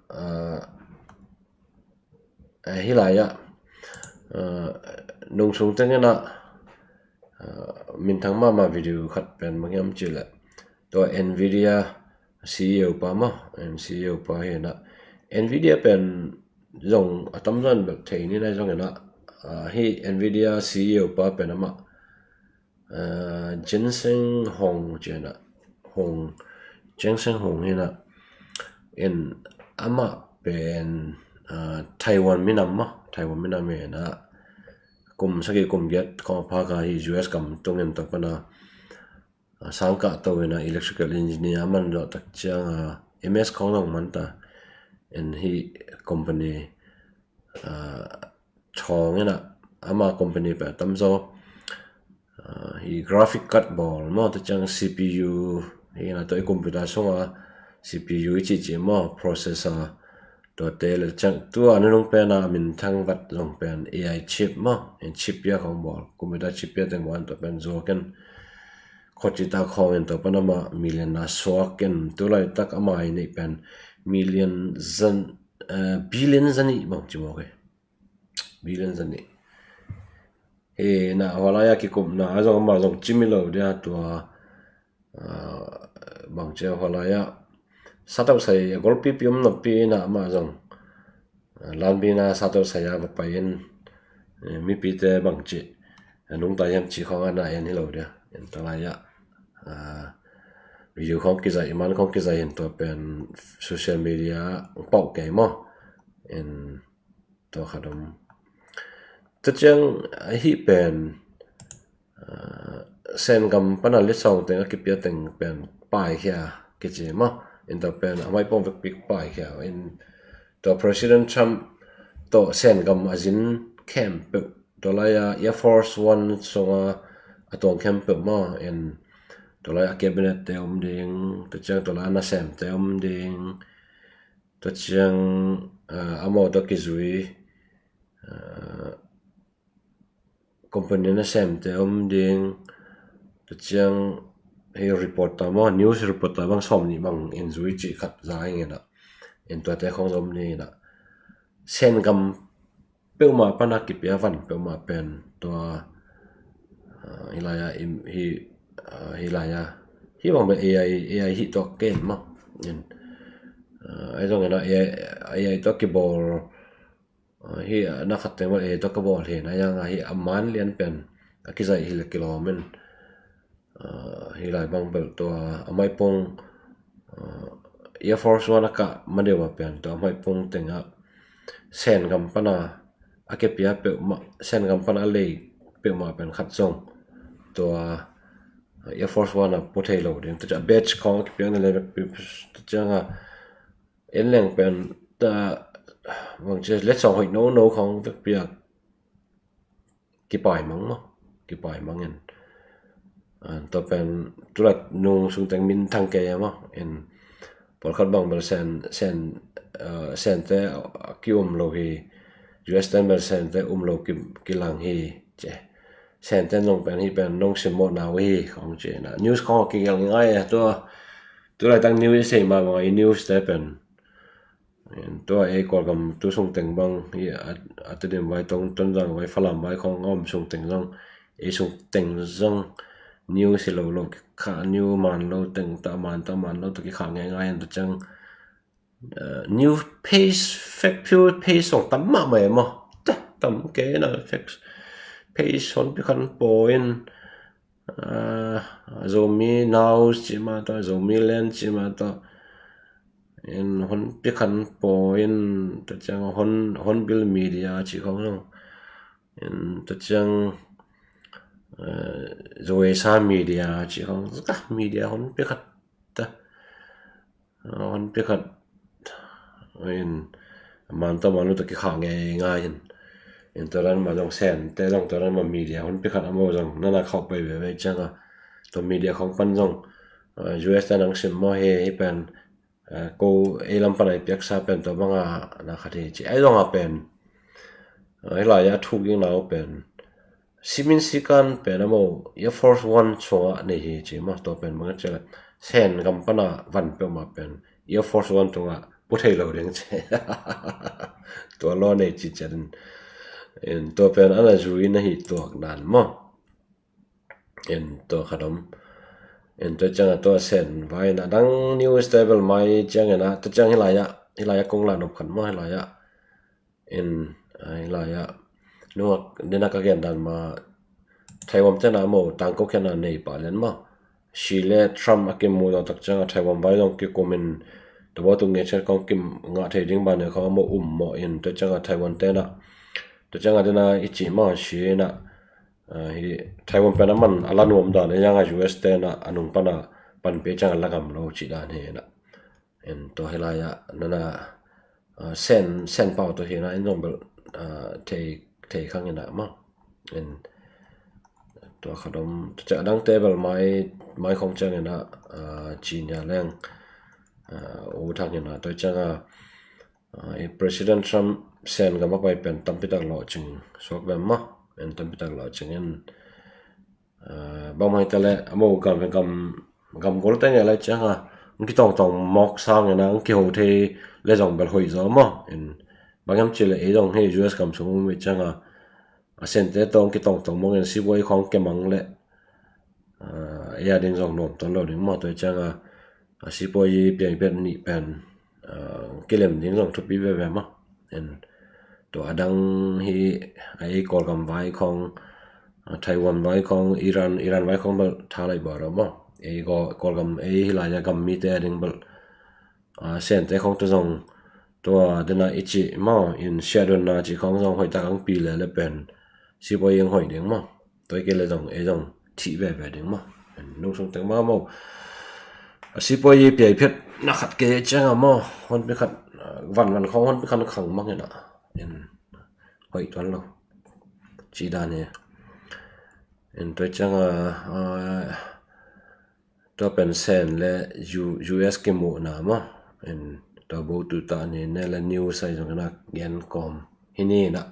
ah, eh, hi lai-ah, ah, nung sung teng ina, ah, minthang mahmah video khat pen bang hiam cih leh tua Nvidia C E O pa maw, en C E O pa hi na. Nvidia pen zong a tamzaw in bel thei ni na zong ina, ah, hi Nvidia C E O pa pen amah, ah, Jensen Huang ci na, Huang, Jensen Huang hi na. En amah pen, ah, Taiwan minam maw, Taiwan minam hi na. kum sagih kum giat khawng a phak a hi U S gam tungin tua pana, a, sangkah to ina electrical engineer a man zawh tak ciang a M S khawng zong man ta. En hi company, a, thawng ina ama company peuh a tamzaw, a, hi graphic card bawl maw, tua ciang C P U, hi ina tua i computer sunga C P U i cihcih maw, processor, tuate le ciang tua nunung pena a minthang vat zong pen A I chip maw, en chip pia khawng bawl, computer chip pia teng bawl, tua pen zuak en, khuaci ta khawng en tua pan ama million a suak en, tu laitak ama i neih pen million zan, eh, billion zanih bang ci mawk hi. Billion zanih. Hi na, hua lai a kikupna a zong ama zong cimi lo dia tua, ah, bang cia hua lai a satau sai a golpipi om napi na ama zong, ah, lanbina satau sai a va pai in, eh, mipite bang ci, eh, nungta hiam ci khawng ana en hi lo dia. En ta lai a, ah, video khawng kizai, iman khawng kizai in tua pen social media pauh kei maw. En tua khat om. Tua ciang ahi pen, ah, Sen gam pana letsong teng a kipia teng pen paikhia kici maw. En tua pen a maipawng vekpi paikhia. En tua President Trump tawh Sen gam a zin khempeuh, tua lai a Air Force One sunga a tuang khempeuh maw. En tua lai a cabinet te om ding, tua ciang tua lai a nasemte om ding, tua ciang, ah, amau tawh kizui, ah, company nasemte om ding, tua ciang hei reporter maw, news reporter bang sawm nih bang en zui cih khat za ing ina. En tuate khawng zom ni ina. Sen gam peuhmah pana kipia van peuhmah pen tua, ah, hi lai a im, hi, ah, hi lai a. Hi bang pen A I, A I hi tua ken maw. En, ah, ai zong ina A I, A I tua kibawl, ah, hi, ah, na khat teng bel A I tua ka bawl hi na yang a hi a man lian pen a kizai hi le kilawm in. Ah, hi lai bang bel tua a maipawng, ah, Air Force One a kah madeuh a pen tua a maipawng tengah Sen gam pana a kepia peuhmah, Sen gam pana a lei peuhmah pen khat zong tua Air Force One a pu thei lo ding. Tua ciang a badge khawng a kipiak na le tua ciang a en leng pen ta bang cia letsong hoih nono khawng vekpi a kipai mang maw, kipai mang in. Ah, tua pen tulai nung sung teng minthang kei a maw. In pawlkhat bang bel Sen, Sen, ah, Sente a ki um lo hi, U S ten bel Sente um lo ki, kilang hi ci. Sente nong pen hi pen nong simmawhna uh hi khawng ci na. News khawng a kigelh ngai a tua, tulai tang news i sei mah bang a i news te pen tua ei Kawlgam tu sung teng bang hi a, a Tedim vai, Tonzang vai, Falam vai khawng a om sung teng zong, ei sung teng zong news hi lo lo, kha news man lo teng ta, man ta man lo ta kikha ngeingai an ta ciang, eh, news page, fake news page zong tam mahmah e maw. Ta, tam kei na fake page hon pi khan paw in, ah, Zomi Now ci mah tawh, Zomi Land ci mah tawh, in hon pi khan paw in, tua ciang hon, Hornbill Media ci khawng zong, in tua ciang, eh, Zoesa Media ci khawng, zaka media hon pi khat ta. Hon pi khat in man tawh man lo ta kikha ngeingai in. In tua dan mah zong Sente zong tua dan mah media hon pi khat a maw zong nana khauh pai veve ciang a. Tua media khawng pan zong, ah, U S te nang sim maw hi, hi pen, ah, ko ei lam pan a i piaksa pen tua bang a na khat hi ci. Ai zong a pen, ah, hi lai a thuk ding na uh pen simin sikan pen a maw, Air Force One sungah nei hi ci maw, tua pen bang a ci le Sen gam pana van peuhmah pen Air Force One tungah pu thei lo ding ci. Tua law nei ci ciat in, in tua pen ana zui na hi tuak nan maw. In tua khat om. In tua ciang a tua Sen vai na dang news te bel mai ciang ina, tua ciang hi lai a, hi lai a kong la nop khat maw, hi lai a. In, ah, hi lai a. Nua, dena ka gen dan mah, Taiwan tena maw, tangko kena nei pa lian maw. Xi le Trump a kimu zawh tak ciang a Taiwan vai zong kikum in, tua bawtu ngei ciat kong kim ngah thei ding ban ne kong a maw um maw in, tua ciang a Taiwan tena Tua ciangah dena i cih mah si inah, ah, hi Taiwan pen a man a la nuam dan hi ciangah U S te inah a nung pana panpih ciangah la ngam lo cih dan hi inah. En tua hi lai-ah nana, ah, Sen, Sen pau tua hi inah en zong bel, ah, thei, thei khang inah mah. En tua khat om, tua ciah a dangte bel mai, mai khong ciang inah, ah, ci nia leng, ah, U Thang inah tua ciangah, ah, i President Trump Sen gam a pai pen tampitak lawhcing suak ve mah. En tampitak lawhcing in, ah, bang mah hi ta leh a mo gam, gam, gam golte ngei lai ciangah ang kitawngtawng mawk sang inah ang kiho thei le zong bel hoih zaw mah. En bang hiam cih leh ei zong hei U S gam sung um hi ciangah a Sente tawh ang kitawngtawng mawk in sipuai khawng kemang leh, ah, ei a ding zong nuam tuan lo ding mah. Tua hi ciangah a sipuai piangphiat nih pen, ah, kilem ding zong thupi veve mah. En tua a dang hi a ei Kawlgam vai khawng, ah, Taiwan vai khawng, Iran, Iran vai khawng bel tha lai bawh lo mah. Ei Kawl, Kawlgam ei hi lai-ah gam mite a ding bel, ah, Sente khawng tua zong tua dena i cih mah in siahdonna cih khawng zong hoihtak ang pi lele pen sipuai ang hoih ding mah. Tua hi kei le zong ei zong thih veve ding mah. En nung sung teng mah maw, a sipuai piaiphiat na khat kei ciangah maw, honpi khat, ah, vanvan khawng honpi khat khang mang inah en hoih tuan lo cih dan hi. En tua ciangah, ah, tua pen Sen le U-, U S kimuhna mah. En tua bo tu ta ni ne le news ai zong inah gen kawm hi ni inah.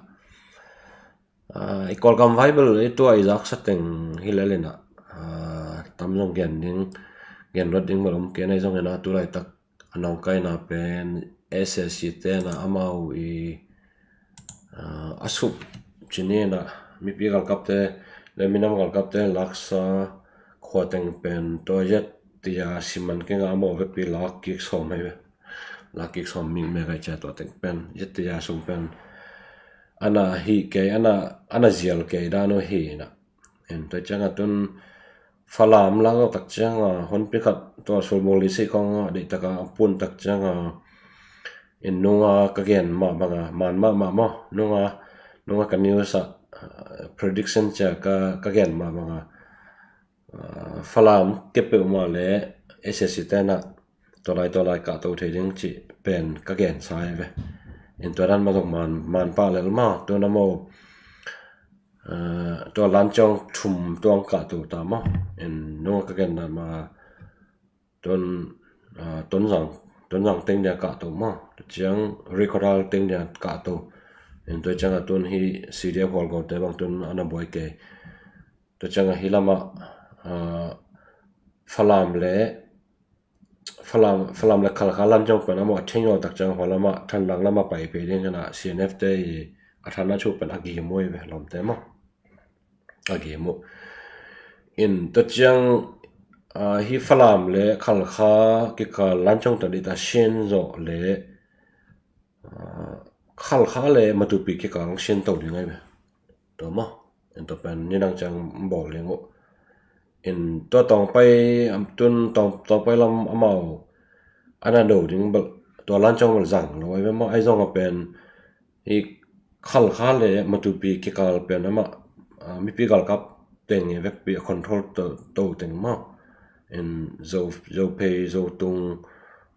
Ah, i Kawlgam vai bel i tua i zaksa teng hi lel inah, ah, tam zong gen ding, gen luat ding bel om kei na hi zong inah tu laitak a nawngkaina pen S A C te inah amau i, ah, a sup cih ni inah mipi galkapte le minam galkapte laksa khua teng pen tua zet tia siman kei nga amau vekpi lak kik sawm hi ve. Lak kik sawm mi me kai cia tua teng pen zet tia sung pen ana hi kei, ana, ana zial kei dan uh hi inah. En tua ciangah tun Falam lak zawh tak ciangah honpi khat tua sulbung lisi khawngah deihtakah a pun tak ciangah en nunga ka gen mah bangah man mahmah maw, nunga, nunga ka news ah, ah, prediction cia ka, ka gen mah bangah, ah, Falam kepeuhmah le S A C te inah tua lai tua lai kahto thei ding cih pen ka gensa hi ve. En tua dan mah zong man, man pah lel mah, tua na maw, ah, tua Lancong thum tuang kahto ta mah. En nung ka gen dan mah tun, ah, Tonzang, Tonzang teng dia kahto mah. Tua ciang Rikhodal teng dia kahto. En tua ciangah tun hi C D F Hualgote bang tun ana buai kei. Tua ciangah hi lamah, ah, Falam le Falam, Falam le Khalkha Lancong pen amau a theng zawh tak ciang hua lamah Thanlang lamah pai pei ding inah C N F te i a thanna thu pen a gim uh hi ve lawmte maw. A gim uh. En tua ciang, ah, hi Falam le Khalkha kikal Lancong tawh deihtak sin zawh le, ah, Khalkha le Matupi kikal ang sin to ding ahi ve. Tua maw. En tua pen ni nang ciang bawl ding uh. En tua Tawngpai, am, tun Tawng, Tawngpai lam amau ana do ding bel, tua Lancong bel zang lo ahi ve maw, ahi zong a pen hi Khalkha le Matupi kikal pen amah, ah, mipi galkap teng vekpi a control to, to teng maw. En Zo, Zophei, Zotung,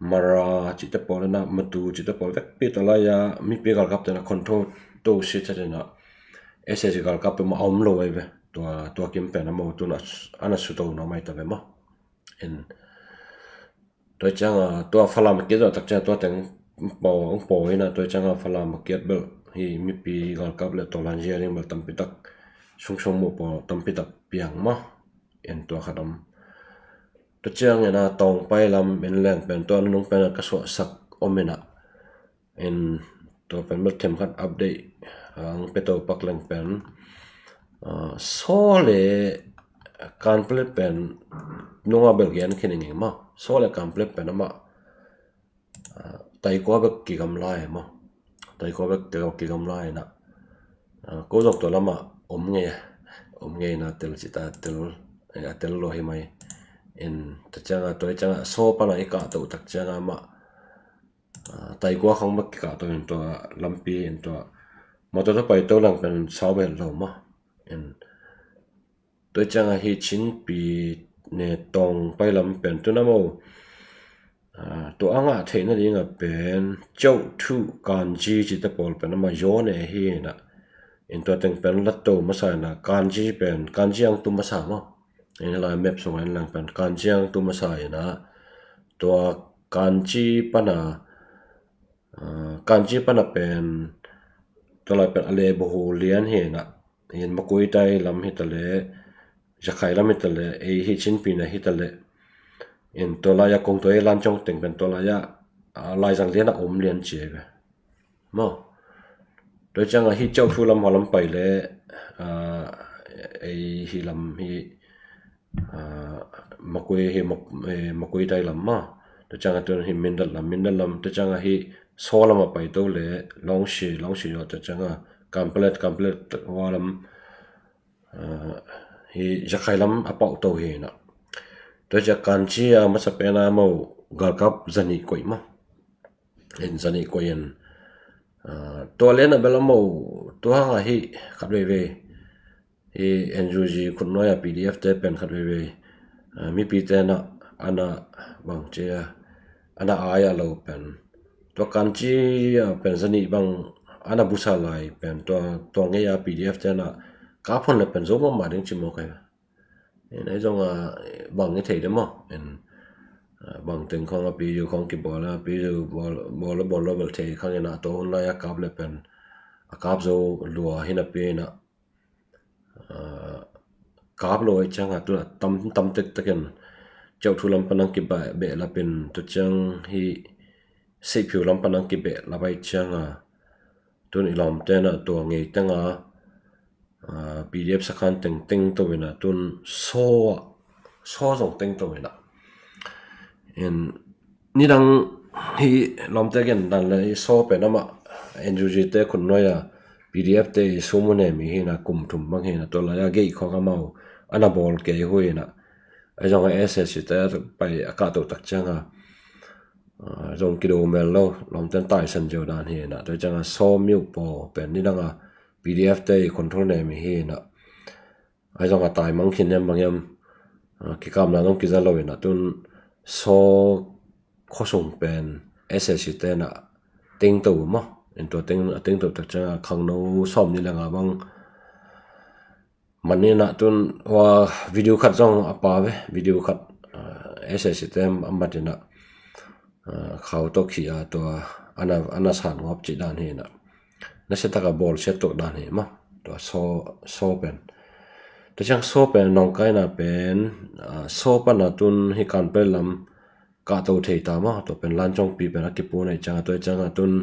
Mara cihte pawl inah, Matu cihte pawl vekpi tua lai-a mipi galkap teng a control to si chat inah S A C galkap pen mah a om lo ahi ve. Tua, tua kim pen amau tun a, ana suto nuam ahi ta ve maw. En tua ciangah tua Falam a kiat zawh tak ciangah tua teng pau, ang pau inah tua ciangah Falam a kiat bel hi mipi galkap le tawlan zia ding bel tampitak sungsung muh pau tampitak piang maw. En tua khat om. Tua ciang inah Tawngpai lam en leng pen tua nunung pen ka suahsak om inah. En tua pen bel themkhat update ang pia to pak leng pen, ah, Saw le Kanpetlet pen nunga bel gen khin ing maw. Saw le Kanpetlet pen amah, ah, taikua bek kigamla hi maw. Taikua bek kigamla hi inah. Ah, ko zong tua lamah om ngei, om ngei inah tel cita tel, eh, a tel lua hi mai. En tua ciangah, tua ciangah Saw pana i kahto tak ciangah amah, ah, taikua khawng bek kikahto in tua lampi in tua Motor tawh pai to lang pen sau bel lo maw. En, tua ciang a hi Chinpi ne tawng pai lam pen tun a maw. Ah, tua a ngah theihna ding a pen Cauh Thu Kanji cite pawl pen ama yaw ne hi na. In tua teng pen lat to masa na, Kanji pen, Kanji ang tum masa maw. In lai map sung a in lang pen Kanji ang tum masa ina. Tua Kanji pana, ah, Kanji pana pen tua lai pen a le bohu lian hi na. In Makuitai lam hi ta le, Yakhai lam hi ta le, ei hi Chinpi na hi ta le. In tua lai a kong tua ei lan cong teng pen tua lai a, ah, lai zang lian a om lian cia ve. Maw. Tua ciang a hi Cauh Thu lam, hua lam pai le, ah, ei hi lam hi, ah, Makui hi Mak-, eh, Makuitai lam maw. Tua ciang a tun hi Mindat lam, Mindat lam, tua ciang a hi Saw lam a pai to le, Lawngsi, Lawngsi yaw, tua ciang a Kanpalet, Kanpalet hua lam, ah, hi Yakhai lam a pau to hi na. Tua ciang Kanji a masa pen a maw galkap zani koih maw. In zani koih in, ah, tua lian a bel a maw, tua hang a hi khat veivei. Hi N U G khut nuai a P D F te pen khat veivei. Ah, mipi te na, ana bang cia, ana ai a lo pen. Tua Kanji a pen zani bang, ana busa lai pen, tua, tua ngei a P D F te na, ka phon le pen zo mama ding ci maw kai. In ai zong a bang i thei de maw. In, ah, bang teng khong a pi yu khong kibol a, pi yu bol, bol, bol, bol thei khang in a to hun lai a kap le pen. A kap zo lua hi na pi na. Ah, kap lo ai ciang a tu na tam, tam tek tek in. Cauh Thu lam panang kibeh, beh lapin tu ciang hi Seiphiu lam panang kibeh la bai ciang a. Tun i lawmte na tua ngei teng a, ah, P D F sakhan teng teng to ina tun Saw a, Saw zong teng to ina. In nidang hi lawmte gen dan le i Saw pen ama N U G te khun nuai a P D F te i sum u ne mi hi na kum thum bang hi na tua lai a gei khawk amau ana bawl kei hui na. Ai zong a S S C te pai a kah to tak ciang a, ah, zong kido mel lo, lawmten taisan zeu dan hi na. Tua ciang a Saw miu paw pen nidang a P D F te i control ne mi hi na. Ai zong a tai mang khin em bang em, ah, kikamna zong kiza lo in a tun Saw khuasung pen S S C te na teng to maw. In tua teng, a teng to tak ciang a khangno sawm ni le nga bang. Man ni na tun hua video khat zong a pa ve, video khat, ah, S S C te a mat in a, ah, khau to khi a tua ana, ana san ngop ci dan hi na. Na se taka bawl se tuk dan hi maw. Tua Saw, Saw pen. Tua ciang Saw pen nong kai na pen, ah, Saw pan a tun hi Kanpalet lam kah to thei ta maw. Tua pen lan cong pi pen a kipu na i ciang a tua i ciang a tun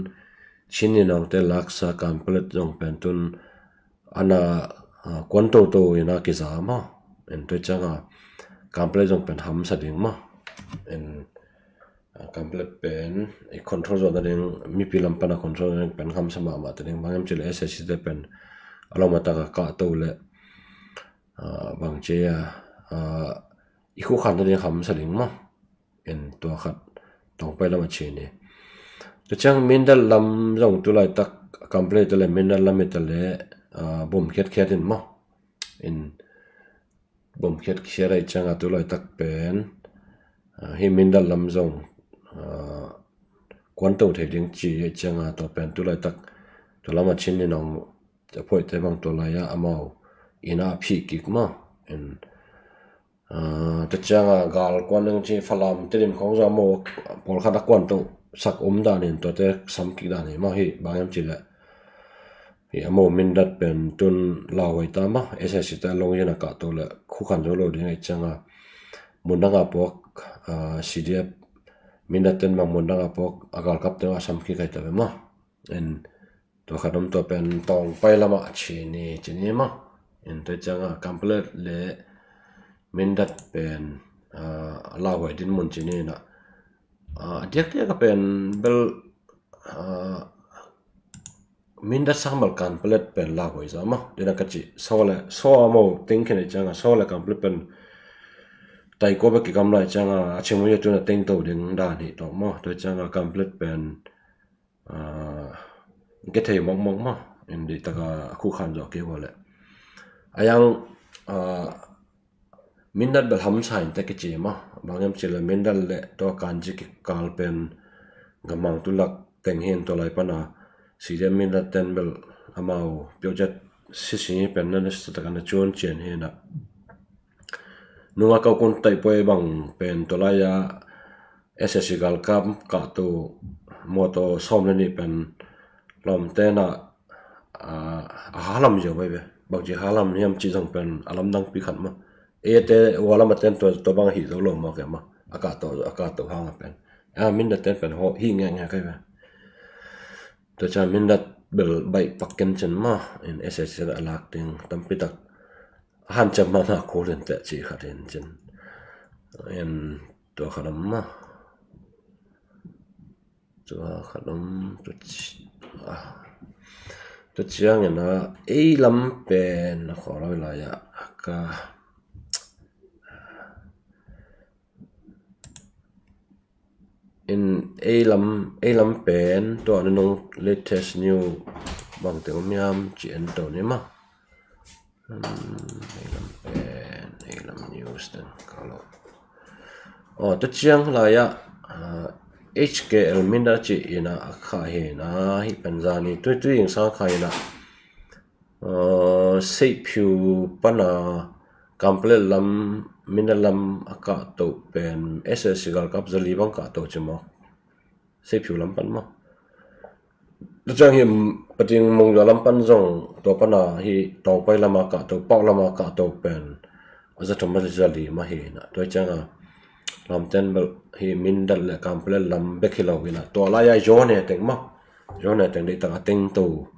Chin ni nong te laksa Kanpalet zong pen tun ana, ah, kuan to to in a kiza maw. In tua i ciang a Kanpalet zong pen hamsa ding maw. In, ah, Kanpalet pen i control zo na ding, mipi lam pan a control na ding pen hamsa mahmah ta ding. Bang em ci le S S C te pen a lo ma taka kah to le, ah, bang ci a, ah, i khu khan ta ding hamsa ding maw. In tua khat tawng pai lam a ci ni. Tua ciang Mindat lam zong tu lai tak Kanpalet te le Mindat lam i ta le, ah, bom khiat khiat in maw. In bom khiat khiat ai ciang a tu lai tak pen, ah, hi Mindat lam zong, ah, kuan to thei ding ci ai ciang a tua pen tu lai tak tua lam a Chin ni nong a phoih te bang tua lai a amau in a phih kik maw. In, ah, tua ciang a gal kuan ding ci Falam te lim khong zong amau pawlkhat a kuan to sak om dan in tua te sam kik dan hi maw hi bang em ci le. Hi amau Mindat pen tun lauhuai ta maw, S S C te long yin a kah to le khu khan zo lo ding ai ciang a. Mun dang a puak, ah, C D F Mindat ten bang mun dang a puak a galkap te a sam kik ai ta ve maw. In tua khat om tua pen tawng pai lam a ci ni, ci ni maw. In tua ciang a Kanpalet le Mindat pen, ah, lauhuai din mun ci ni na. Ah, a diak diak a pen bel, ah, Mindat sang bel Kanpalet pen lauhuai za maw. Dina ka ci Saw le, Saw amau teng khin ai ciang a Saw le Kanpalet pen tai ko bek kikam lai ciang a, a cing mu ya tu na teng to ding dan hi tawk maw. Tua ciang a Kanpalet pen, ah, ke thei mawk mawk maw. In deih taka a khuh khan zawh kei ua leh. A yang, ah, Mindat bel hamsa in te kici mah. Bang hiam cih leh Mindat le tua Kanji kikal pen gamang tulak teng hi in tua lai pana C D M Mindat ten bel amau peuh ciat sisi pen na nasa taka na cuan cian hi na. Nunga kau kun taih puai bang pen tua lai a S S C galkap kahto mawtaw sawm le nih pen lawmte na, ah, a halam ziau bai ve. Bangci halam hiam ci zong pen a lamdang pi khat mah. Eite ua lam a ten tua, tua bang a hi zo lo mawk e mah. A kahto, a kahto hang a pen. A Mindat ten pen ho hi nge nge kai ve. Tua ciang Mindat bel baih pak ken cin mah. In S S C a lak ding tampi tak. A hanciam mahmah kul in teh ci khat in cin. In tua khat om mah. Tua khat om tua ci-, ah. Tua ciangin a ei lam pen a khawloi lai ah ka in ei lam, ei lam pen tua nunung latest new bang teng om hiam ci en to ni mah. Hmm, ei lam pen, ei lam news teng ka lo. Oh, tua ciang lai ah, ah, H K L Mindat ci in a kha hi na, hi pen zani tui tui ing sang kha hi na. Uh, Seihphiu pana Kampalet lam, Mindat lam a kahto pen S S C galkap zali bang kahto ci mawk. Seihphiu lam pan mah. Tua ciang hi pating Mongzua lam pan zong tua pana hi Tawngpai lam a kahto, Pauk lam a kahto pen a za thum a zali mah hi na. Tua ciang a lamten bel hi Mindat le Kampalet lam bek hi lo hi na. Tua lai a Zone teng mah. Zone teng deih tak a teng to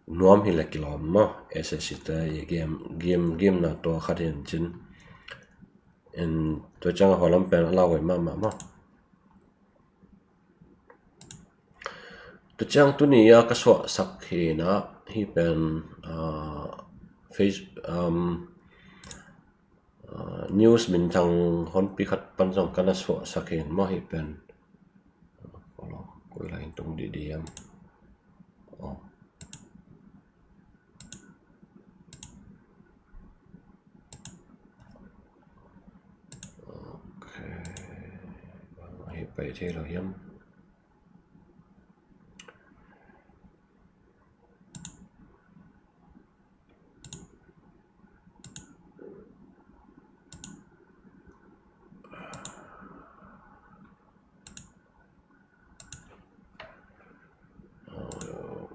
nuam hi le kilawm mah. S S C te i game, game, game na tua khat hi in cin. In tua ciang a hua lam pen a lau hoi mahmah mah. Tua ciang tuni a ka suahsak hi na hi pen, ah, Face-, um, ah, news minthang honpi khat pan zong ka na suahsak hi mah hi pen. Koi lai in tung didi hiam. Oh. Okay. Hi pai thei lo hiam.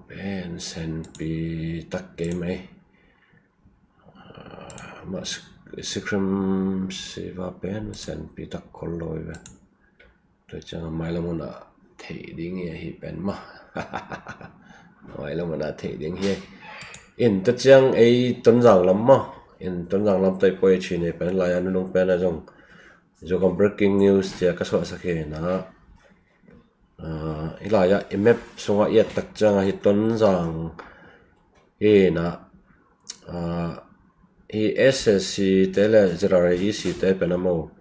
Pen senpi tak kei mai. Ah, mah sik-, sikrim siva pen senpi tak khol lo hi ve. Tua ciang a mailam hun a theih ding hi ahi pen mah. Mailam hun a theih ding hi. In tua ciang ei Tonzang lam mah. In Tonzang lam tai poi chin ei pen lai a nunung pen a zong Zogam breaking news tia ka suahsak hi na. Ah, hi lai ah i map sungah i et tak ciang a hi Tonzang hi na, ah, hi S S C te le Z R A E C te pen a mo.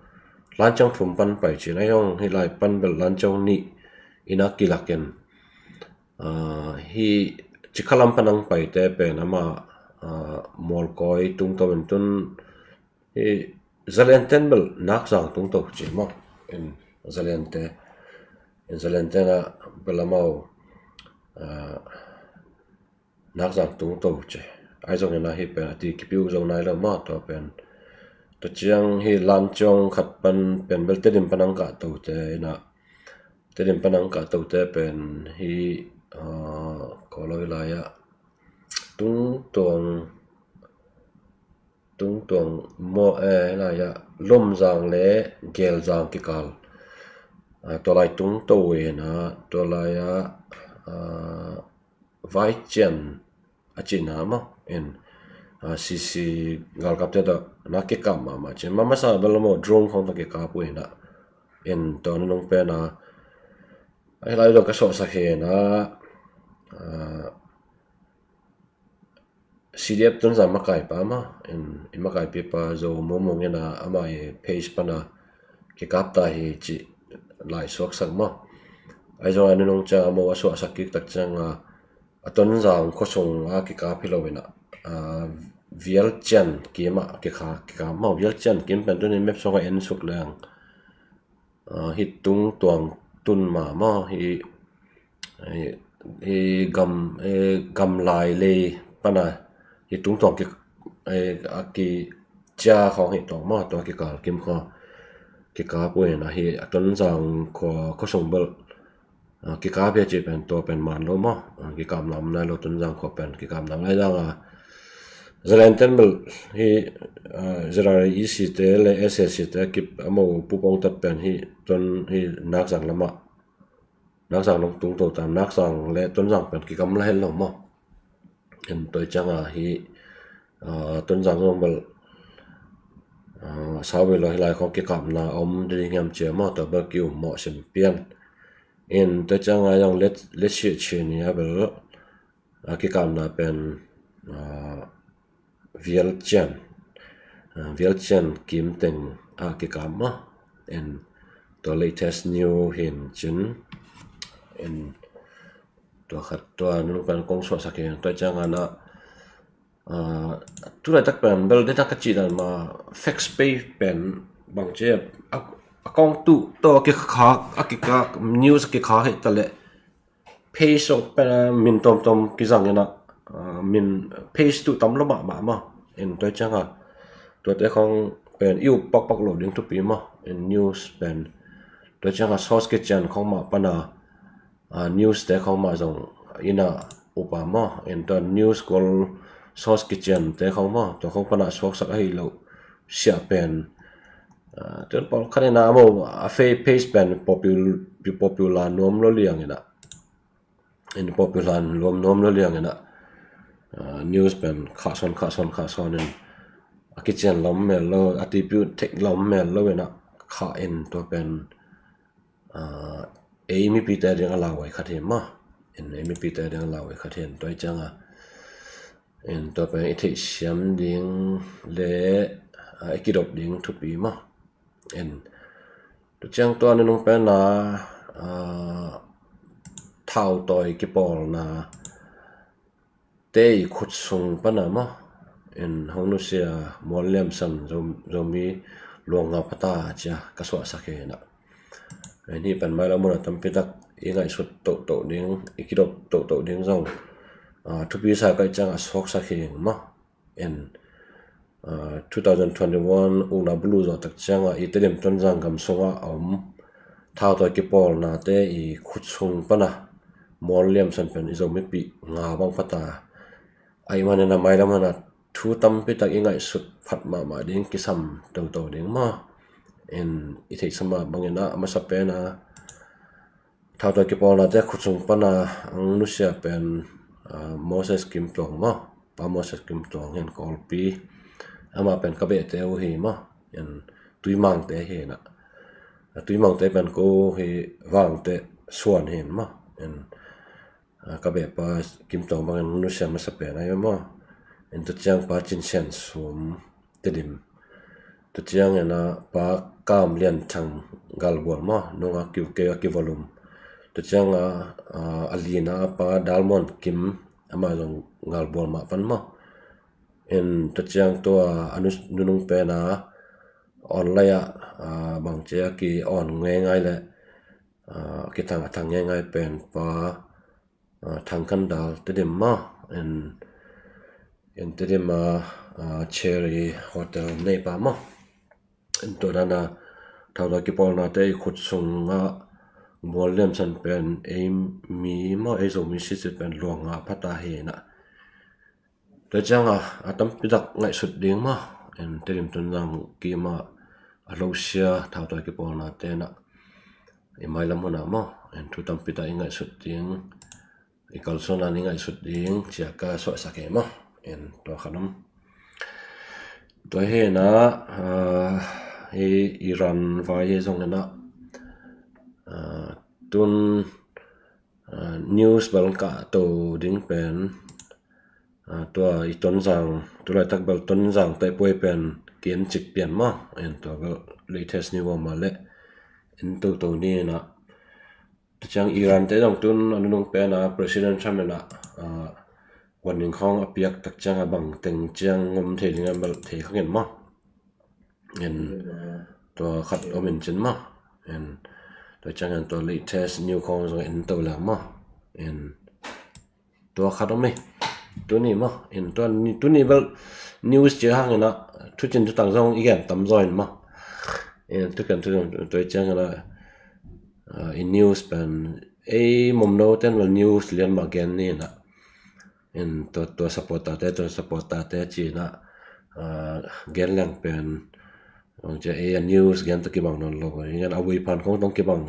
Lanciong thum pan pai cin a hi hong hi lai pan bel Lanciong nih in a kilak in. Ah, hi Cikha lam pan ang pai te pen ama, ah, Mualkawi tungto in tun hi Zalen ten bel Nakzang tungto ci mah. In Zalen te, in Zalen te na bel amau, ah, Nakzang tungto ci. Ai zong in a hi pen a ti kipiu zong nai lo mah tua pen. Tua ciang hi Lanciong khat pan pen bel Tedim pan ang kahto te in a Tedim pan ang kahto te pen hi, ah, kawloi lai ah Tungtuang, Tungtuang maw, eh, lai ah Lomzang le Gelzang kikal. Ah, tua lai tungto hi na, tua lai ah, ah, Vaician a cihna maw, in, ah, C C galkapte tawh na kikap mahmah cin. Masa bel maw drone khong tawh kikap uh hi na. In tua nunung pen a, a hi lai dong ka suahsak hi na, ah, C D F Tonzang makaipa mah, in, i makaipipa Zo Mumung in a, ama i page pan a kikap ta hi cih lai suaksak mah. Ai zong a nunung ciang a mo a suahsak kik tak ciang a, a Tonzang khuasung a kikap hi lo in ah, a, Vialcian kim ah kikha, kikap maw. Vialcian kim pen tuni map sungah en suk leng, a, hi tungtuang tun ma maw, hi, hi, hi gam, hi gamlai lei pana hi tungtuang ki, hi, a kicia khawng hi tawh maw, tua kikal kim khawng kikap uh in ah hi a Tonzang khua, khuasung bel, a, kikap hi a cih pen tua pen man lo maw. A, kikapna om nai lo, Tonzang khua pen kikapna om nai zang a. Zalen ten bel hi, a, Z R A E C te le S A C te kip a mo pupong tat pen hi Ton hi Nakzang lamah, Nakzang long tungto ta, Nakzang le Tonzang pen kikam la het lo maw. En tua ciang a hi, a, Tonzang zong bel, a, sau ve lo, hi lai khawng kikapna om ding hiam cia maw, tua bel ki-um mawh sim pian. En tua ciang a zong let, let sia cia ni a bel, a, kikapna pen, a, Vialcian, a, Vialcian kim teng a kikap maw. En tua latest new hin cin, en tua khat tua nung pen kong suahsak hi. Tua ciang a na, a, tu laitak pen bel dena ka cih dan ma, fact page pen bang cia a, a kong tu tawh a kikhak, a kikhak, news a kikhak hi ta leh page sung pen a min tuamtuam kizang in ah, a, min page tu tam lo mahmah maw. En tua ciang a tuate khawng pen i up pakpak lo ding thupi maw. En news pen tua ciang a source kician khawng mah pana, a, news te khawng mah zong in ah up a maw. En tua news gual source kician te khawng maw, tua khawng pana suaksak ahi lo sia pen, a, tuan pawlkhat in ah a mo a fa-, page pen popul-, popular nuam lo liang in ah, in popular nuam, nuam lo liang in ah, a, news pen khahsawn, khahsawn, khahsawn in a kician lam mel lo, a tipiu thek lam mel lo in ah khah in tua pen, a, ei mipite ding a lauhuai khat hi maw. En ei mipite ding a lauhuai khat hi. En tua ciang a, en tua pen i theihsiam ding le, a, i kidop ding thupi maw. En tua ciang tua nunung pen a, a, thautawi kipawlna te i khut sung pana maw, en hong nusia Mual Liam San, Zo-, Zomi luang nga phata cia ka suahsak hi in ah. En hih pen mailam hun a tampi tak i ngaihsut tohtoh ding, i kidop tohtoh ding zong, a, thupi sa ka hih ciang a suaksak hi ing maw. En, a, two thousand twenty-one ukna bulu zawh tak ciang a i Tedim Tonzang gam sungah a om thautawi kipawlnate i khut sung pana Mual Liam San pen i Zomipih nga bang phata. Ahih manin a mailam hun a thu tampi tak i ngaihsut phat mahmah ding, kisam toto ding maw. En i theihsa mah bangin a, a masa pen a thautawi kipawlnate khut sung pana ang nusia pen, a, Moses Kim Tuang maw. Pa Moses Kim Tuang hi in, Kawlpi. Amah pen ka behte uh hi maw. En Tuimangte hi in ah. A, Tuimangte pen ko hi, Vangte suan hi in maw. En, a, ka behpa Kim Tuang bangin nusia masa pen ahi maw. En tua ciang Pa Cin Sian Sum, Tedim. Tua ciang en a Pa Kam Lian Thang Galbual maw, nunga kiu kei a kivolum. Tua ciang a, a, a lina a Pa Dal Muan Kim, amah zong Galbual mah pan maw. En tua ciang tua a nu-, nunung pen a online ah, a, bang cia ki-on ngeingai le, a, kithang a thang ngeingai pen Pa, a, Thang Khan Dal, Tedim maw. En, en Tedim a, a, Cherry Hotel neipa maw. En tua dan a thautawi kipawlnate i khut sungah Mual Liam San pen ei mi maw, ei Zomi sitsi pen luang nga phata hi in ah. Tua ciang a, a tampi tak ngaihsut ding maw. En Tedim Tonzang kim a a lo sia thautawi kipawlnate in ah i mailam hun a maw, en thu tampi tak i ngaihsut ding, i kalsuan a i ngaihsut ding cia ka suahsak hi maw. En tua khat om. Tua hi in ah, a, hi Iran vai hi zong in ah, a, tun, a, news bel kah to ding pen, a, tua i Tonzang, tu laitak bel Tonzang taipuai pen ki-en cik pian maw. En tua bel latest news om a leh en toto ni in ah. Tua ciang Iran te zong tun a nunung pen a President Trump in ah, warning khawng a piak tak ciang a bang teng ciang om thei ding a bel thei khawng in maw. In tua khat om in cin maw. In tua ciang in tua latest news khawng zong in to leng maw. In tua khat om ei. Tuni maw. In tua ni, tuni bel news ci hang in a thucin thutang zong i gen tam zaw in maw. In thucin thutang tua ciang in a i news pen ei momno ten bel news lian mah gen ni in a. In tua, tua supporter te, tua supporter te ci in a gen leng pen bang ci a ei a news gen tawh kibang nawn lo. In a vui phan khawng tawh kibang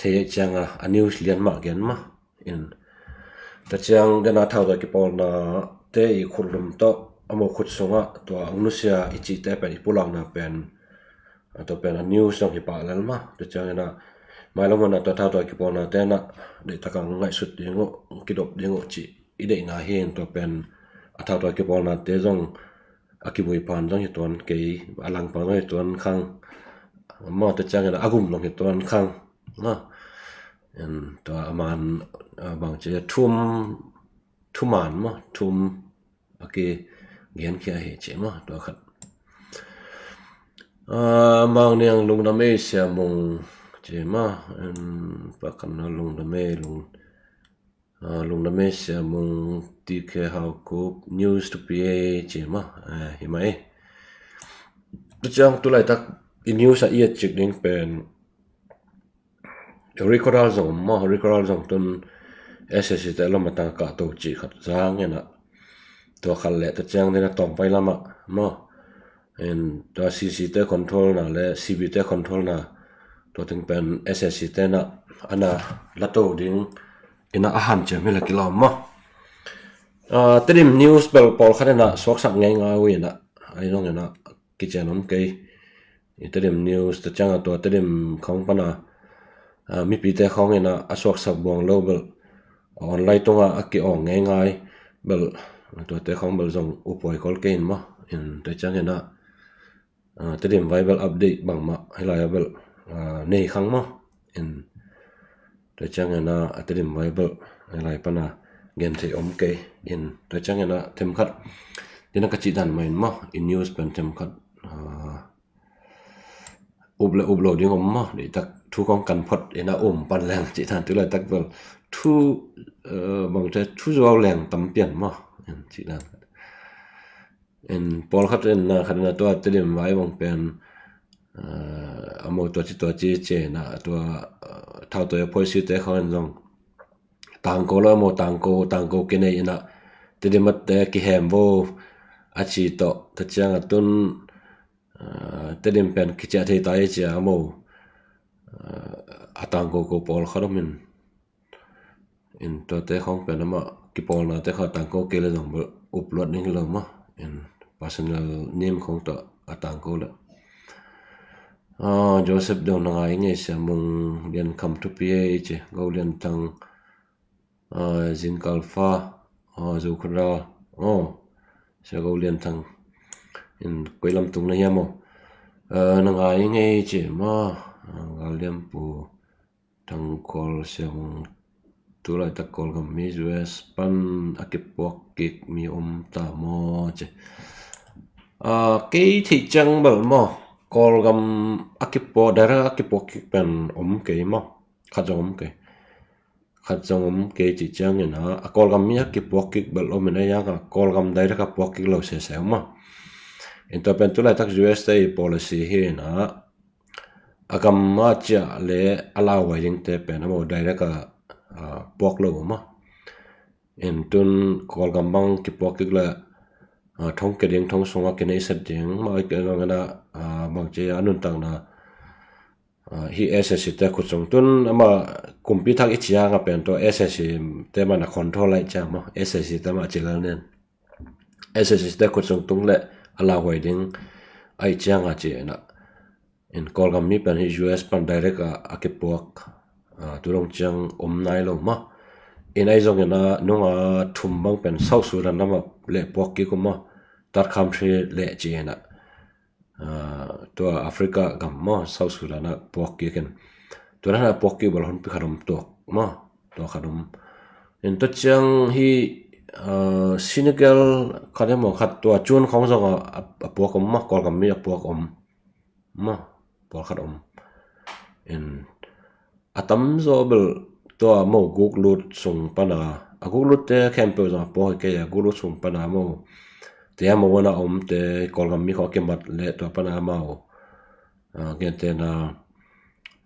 thei ciang a news lian mah gen maw. In tua ciang den a thau tawh kipawlna te i khutlum tawh a maw khut sungah tua ang nusia i cihte pen i pulakna pen tua pen a news zong hi pah lel maw. Tua ciang in a mailam hun a tua thau tawh kipawlna te in a deihtak a ngaihsut ding uh, kidop ding uh cih i deihna hi. In tua pen a thau tawh kipawlna te zong a kivui phan zong hi tuan kei, a langpang zong hi tuan khang maw. Tua ciang in a a gum zong hi tuan khang maw. In tua a man bang ci a thum, thuman maw, thum a kigenkhia hi ci maw, tua khat. Mang Niang lungdam ei Sia Mung ci maw. In pakhatna lungdam ei, lung lungdam ei Sia Mung. T K Hau Kup news to P A ci maw. Hi mai. Tua ciang tu laitak i news a i et cik ding pen Recordal zong maw, Recordal zong tun S S C te lam a tang kah to cih khat zang in a. Tua khat leh tua ciang ding a tawng pai lamah maw. In tua C C te control na le C B te control na tua ting pen S S C te na ana la to ding in a a han ciam hi la kilawm maw. Tedim news bel pawlkhat in a suaksak ngeingai uh in a, ai zong in a kician om kei. I Tedim news ta ciang a tua Tedim khawng pan a mipite khawng in a suaksak buang lo bel online tungah a ki-awng ngeingai bel tuate khawng bel zong upuai kol kei in maw. In tua ciang in a Tedim vai bel update bangmah hi lai a bel nei khang maw. In tua ciang in a Tedim vai bel hi lai pan a gen thei om kei. In tua ciang in a themkhat dina ka cih dan mah in maw, in news pen themkhat up le up lo ding om maw. Deihtak thu kong kan phot in a um pan leng cih dan tu laitak bel thu bangte thu zuau leng tam pian maw. In cih dan in pawlkhat in na khat in a tua Tedim vai bang pen a mo tua ci tua ci ci na tua thau tua a phoisi te khawng in zong tangko lo a mo tangko tangko kinei in a Tedim a te kihem vo a ci tawh ta ciang a tun Tedim pen kiciah thei ta i cia a mo a tangko ko pawlkhat om in. In tuate khawng pen amah kipawlnate kha tangko kei le zong bel up luat ding hi lo maw. In personal name khawng tawh a tangko le Joseph dong na ngai ngei Sia Mung Lian Kham thupi ei ci Go Lian Thang Zingkal fa Zo Khut Ra Sia Go Lian Thang in koi lam tung na hiam aw. Na ngai ngei ci maw. Gal Lian Pu Thang Khual Siang tu laitak Kawlgam mi U S pan a kipuak kik mi om ta maw ci. Kei theih ciang bel maw Kawlgam a kipuak direct a kipuak kik pen om kei maw. Khat zong om kei. Khat zong om kei cih ciangin a Kawlgam mi a kipuak kik bel om in a iang a Kawlgam direct a puak kik lo sese maw. In tua pen tu laitak U S te i policy hi in a a gam a ciah le a lauhuai dingte pen a mo direct a puak lo maw. In tun Kawlgam bang kipuak kik le thong ke ding thong sungah kinei set ding maw. Bang ci a nuntakna hi S S C te khut sung tun ama kumpi thak i ciang a pen tua S S C te man a control lai ciang maw. S S C te ma ci lal nen S S C te khut sung tung le a lauhuai ding a i ciang a ci na. In Kawlgam mi pen hi U S pan direct a a kipuak tu dong ciang om nai lo maw. In ai zong in a nung a thum bang pen South Sudan lam a le puak kik um maw. Third country le ci in a tua Africa gam maw South Sudan a puak kik in. Tua dan a puak kik bel honpi khat om tuak maw. Tua khat om In tua ciang hi, uh, Senegal khat emaw khat tua cun khawng zong a, a, a puak om maw, Kawlgam mi a puak om maw, pawlkhat om. In a tamzaw bel tua maw guklut sung pana, a guklutte khempeuh zong a puak hi kei a, guklut sung pana maw, tia maw wana omte Kawlgam mi khawng a kimat leh tua pana maw, uh, gentehna,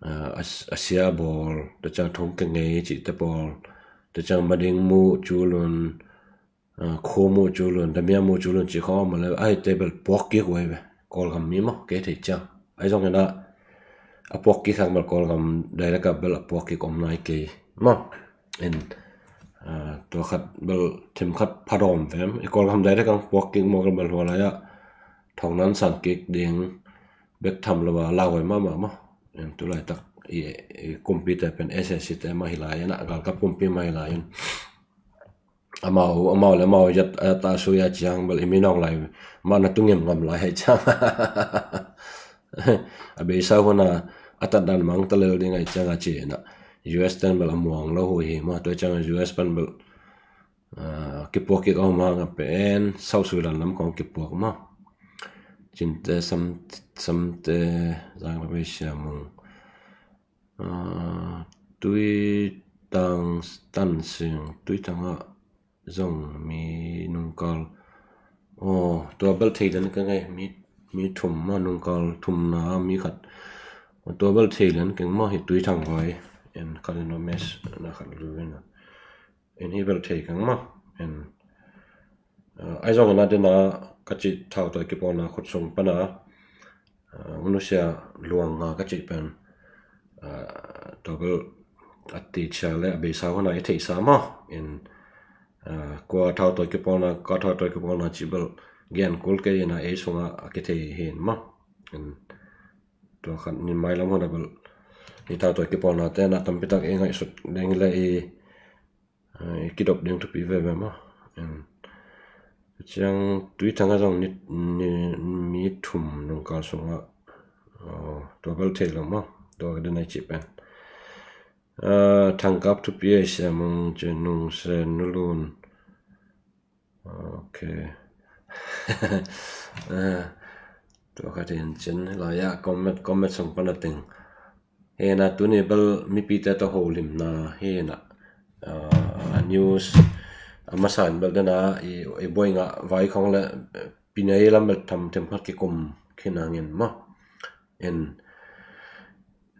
uh, a, a sia bawl, tua ciang thong kengei cihte bawl, tua ciang mading muh culun, uh, khua muh culun, damia muh culun cih khawng a om leh a hite bel puak kik uh hi ve. Kawlgam mi maw, kei theih ciang. Ahi zongin ah a puak kik khak bel Kawlgam direct ah bel a puak kik om nai kei maw. In, uh, tua khat bel thim khat pha dawm vem. I Kawlgam direct ah puak kik maw, bel hua lai ah thong nan san kik ding bek tham lo a lauhuai mahmah maw. In tu laitak i, i kumpite pen S A C te mah hi lai in ah, galkap kumpi mah hi lai in. Amau, amau le amau yat, yat a sui a ciang bel i min awng lai mah na tu ngem ngam lai hai ciang. A beisa hun a a tat dan mang ta lel ding ai ciang a ci in ah. U S ten bel a muang lo hu hi maw, tua ciang U S pan bel, ah, kipuak kik a om hang a pen South Sudan lam khawng kipuak maw. Cinte, Sam, Samte, Zang la bei sia mung. Ah, Tuitang, Tan Sing, Tuitang ah zong mi nungkal. Aw, tua bel thei dan ka ngai, mi, mi thum mah nungkal thumna mi khat. Tua bel thei dan keng mah hi Tuitang vai. En khat in a mes na khat lu in a. En hi bel thei keng mah. En, ah, ai zong na dena ka ci thau tua kipawlna khut sung pana. Ah, nusia luang nga ka cih pen, ah, tua bel a ticia le a beisa hona i theihsa maw. In, ah, kua thau tawi kipawlna, kua thau tawi kipawlna cih bel gen kul kei in a ei sungah a kithei hi in maw. In tua khat nin mailam hona bel i thau tawi kipawlna te na tampitak ei ngaihsut ding le i, ah, i kidop ding thupi veve maw. In ciang Tuithang a zong ni, ni, mi thum nungkal sungah, ah, tua bel thei lo maw. Tua ka denai cih pen, ah, Thangkap thupi a i siamung ci nungsen nulun. Ok. Ah, tua ka din cin la ya comment, comment sung pana ting. Hena tuni bel mipite tawh holimna hena, ah, news a masa in bel dena i, i buai ngah vai khong le, eh, pinai lam bel tham themkhat kikum khin hangin maw. En,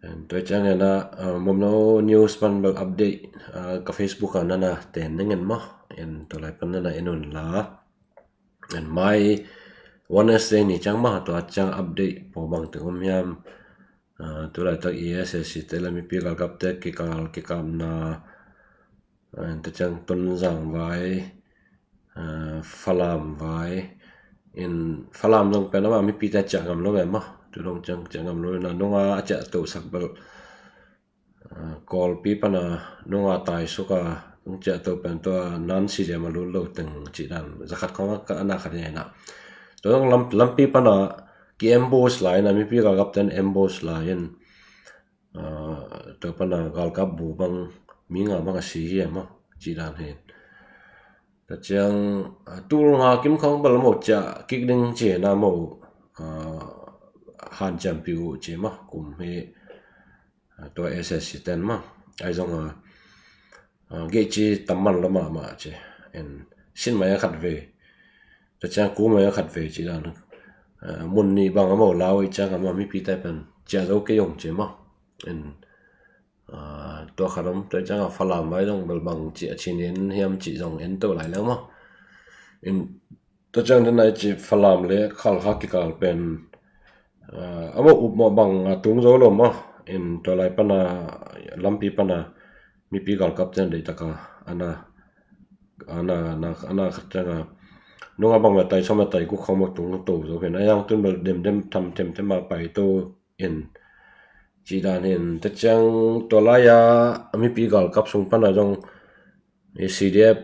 en tua ciang hena, ah, Momno News pan bel update, ah, ka Facebook a nana ten nengin maw. En tua lai pan nana en un la. En mai Wednesday ni ciang maw, tua ciang update pawl bangte om hiam. Ah, tu laitak i S A C te le mipi galkapte kikal kikapna, ah, tua ciang Tonzang vai, ah, Falam vai. In Falam zong pen ama mipite ciah ngam lo ve maw. Tu dong ciang ciah ngam lo na nunga a ciah tosak bel, ah, Kawlpi pana nunga taisuk a ung ciah to pen tua nan si liam a lut lo teng cih dan zakhat khong a na khat hi na. Tua zong lam, lampi pana ki ambush lai na, mipi galkapten ambush lai in, ah, tua pana galkap bu bang mi nga bang a si hi a maw cih dan hi. Tua ciang, ah, tul nga kim khong bel maw ciah kik ding ci na maw, ah, hanciampi uh ci maw kum hi. Ah, tua S A C ten maw. Ai zong a, ah, gei ci tam man lo mahmah ci. En sin mai a khat ve. Tua ciang ku mai a khat ve ci dan. Ah, mun nih bang a maw lau i ciang a maw mipite pen ciah zo kei ong ci maw. En, ah, tua khat om, tua ciang a Falam vai zong bel bang ci a cin en hiam ci zong en to lai leng maw. En tua ciang den ai ci Falam le Khalkha kikal pen, ah, a maw up maw bang a tung zo lo maw. En tua lai pana lampi pana mipi galkapten deitaka ana, ana, ana, ana khat ciang a nunga bang maw tai sawm maw tai guk khong maw tung to zo pen a yang tun bel demdem tham themthem a pai to in cih dan in, tua ciang tua lai-a mipi galkap sung pana zong i C D F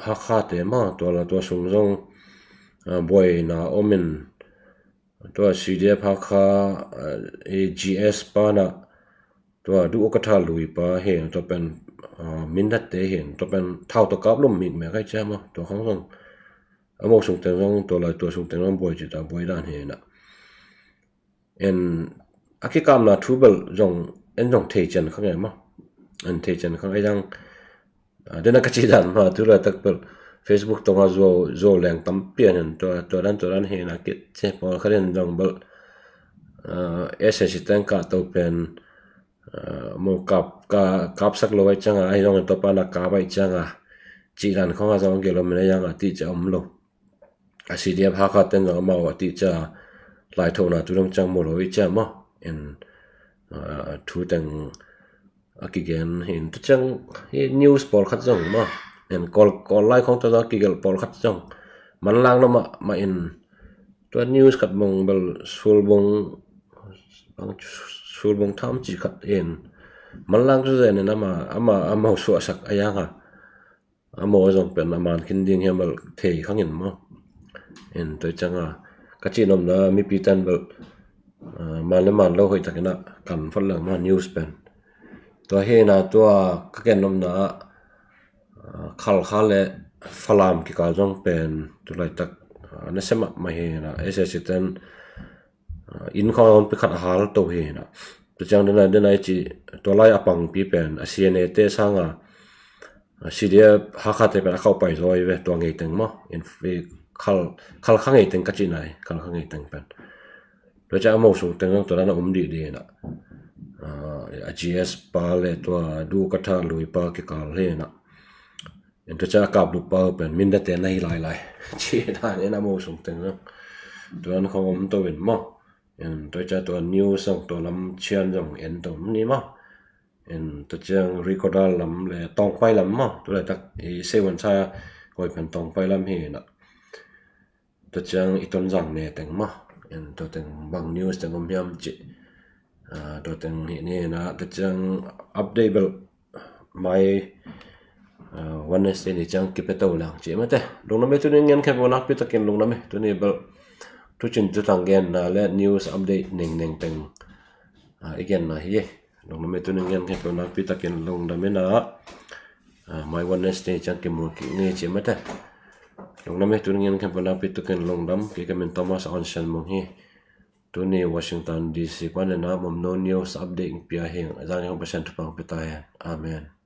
Hakha te maw, tua la tua sung zong, ah, buaina om in, tua C D F Hakha, ah, i G S pana tua duh ka tha lui pa hi, tua pen ah, mindatte hi in, tua pen thau tawh kap lum mikmek ahi ciang maw, tua khang zong a mo sung teng zong, tua lai tua sung teng zong buai ci ta, buai dan hi in ah. En a kikapna thu bel zong, en zong thei cian khang e maw. En thei cian khang e zang, ah, dena ka ci dan mah, tu laitak bel Facebook tawngah zuau, zuau leng tampi an en, tua, tua dan, tua dan hi in ah, kit ci pawlkhat in zong bel, ah, S A C teng kah to pen, ah, mo kap, ka, kapsak lo ahi ciang a, ahi zong in tua pan a kap ahi ciang a, cih dan khong a zong a gel om in a, yang a tih ciah om lo. A C D F Hakha ten zong amau a tih ciah laithona tu dong ciang mu lo i ciah maw. En, ah, thu teng a kigen hi in, tu ciang hi news pawlkhat zong maw. En Kawl, Kawl lai khong tawh zong a kigelh pawlkhat zong manlang lo mah, mah in, tua news khat bang bel sulbung, bang sulbung tham ci khat in manlang tu zen in ama, ama, ama suahsak a yang a, a maw zong pen a man khin ding hiam bel thei khang in maw. En tua ciang a, ka ci nopna mipi tan bel, ah, man le man lo hoih takin a kan phot leng maw news pen. Tua hi in a, tua ka gen nopna ah, ah, Khalkha le Falam kikal zong pen tu laitak, ah, na sem ah mah hi in a, S A C ten, ah, inn khong a hun pi khat a hal to hi in a. Tua ciang dena, dena i ci, tua lai a pangpi pen a C N A te sang a, ah, C D F Hakha te pen a khauh pai zaw hi ve, tua ngei teng maw. In, i Khal, Khalkha ngei teng ka ci nai, Khalkha ngei teng pen. Tua ciang a mo sung teng zong tua dan a um dih dih in a. Ah, a G S pa le tua Du Ka Tha Lui pa kikal hi in a. En tua ciang a kap lup pa uh pen mindatte na hi lailai ci dan in a mo sung teng zong tua dan khong om to in maw. En tua ciang tua news zong tua lam cian zong en to ni maw. En tua ciang Rikodal lam le Tawngpai lam maw, tu laitak i seiwan sa koi pen Tawngpai lam hi in a. Tua ciang i Tonzang ne teng maw. En tua teng bang news teng om hiam ci. Ah, tua teng hi ni in a, tua ciang update bel mai, ah, Wednesday ni ciang kipia to lang ci mate. Lungdam e, tuni ngen khempeuh nakpi takin lungdam e. Tuni bel tucin tutang genna le news update nengneng teng, ah, i genna hi e. Lungdam e, tuni ngen khempeuh nakpi takin lungdam in a, ah, mai Wednesday ciang kimu kik ni ci mate. Lungdam e, tuni ngen khempeuh nakpi takin lungdam. Kei ka min Thomas Aung Sian Mung hi. Tuni Washington D C panin a Mamno News update pia hi ing. Zang hong Pasian thupha pia ta hen. Amen.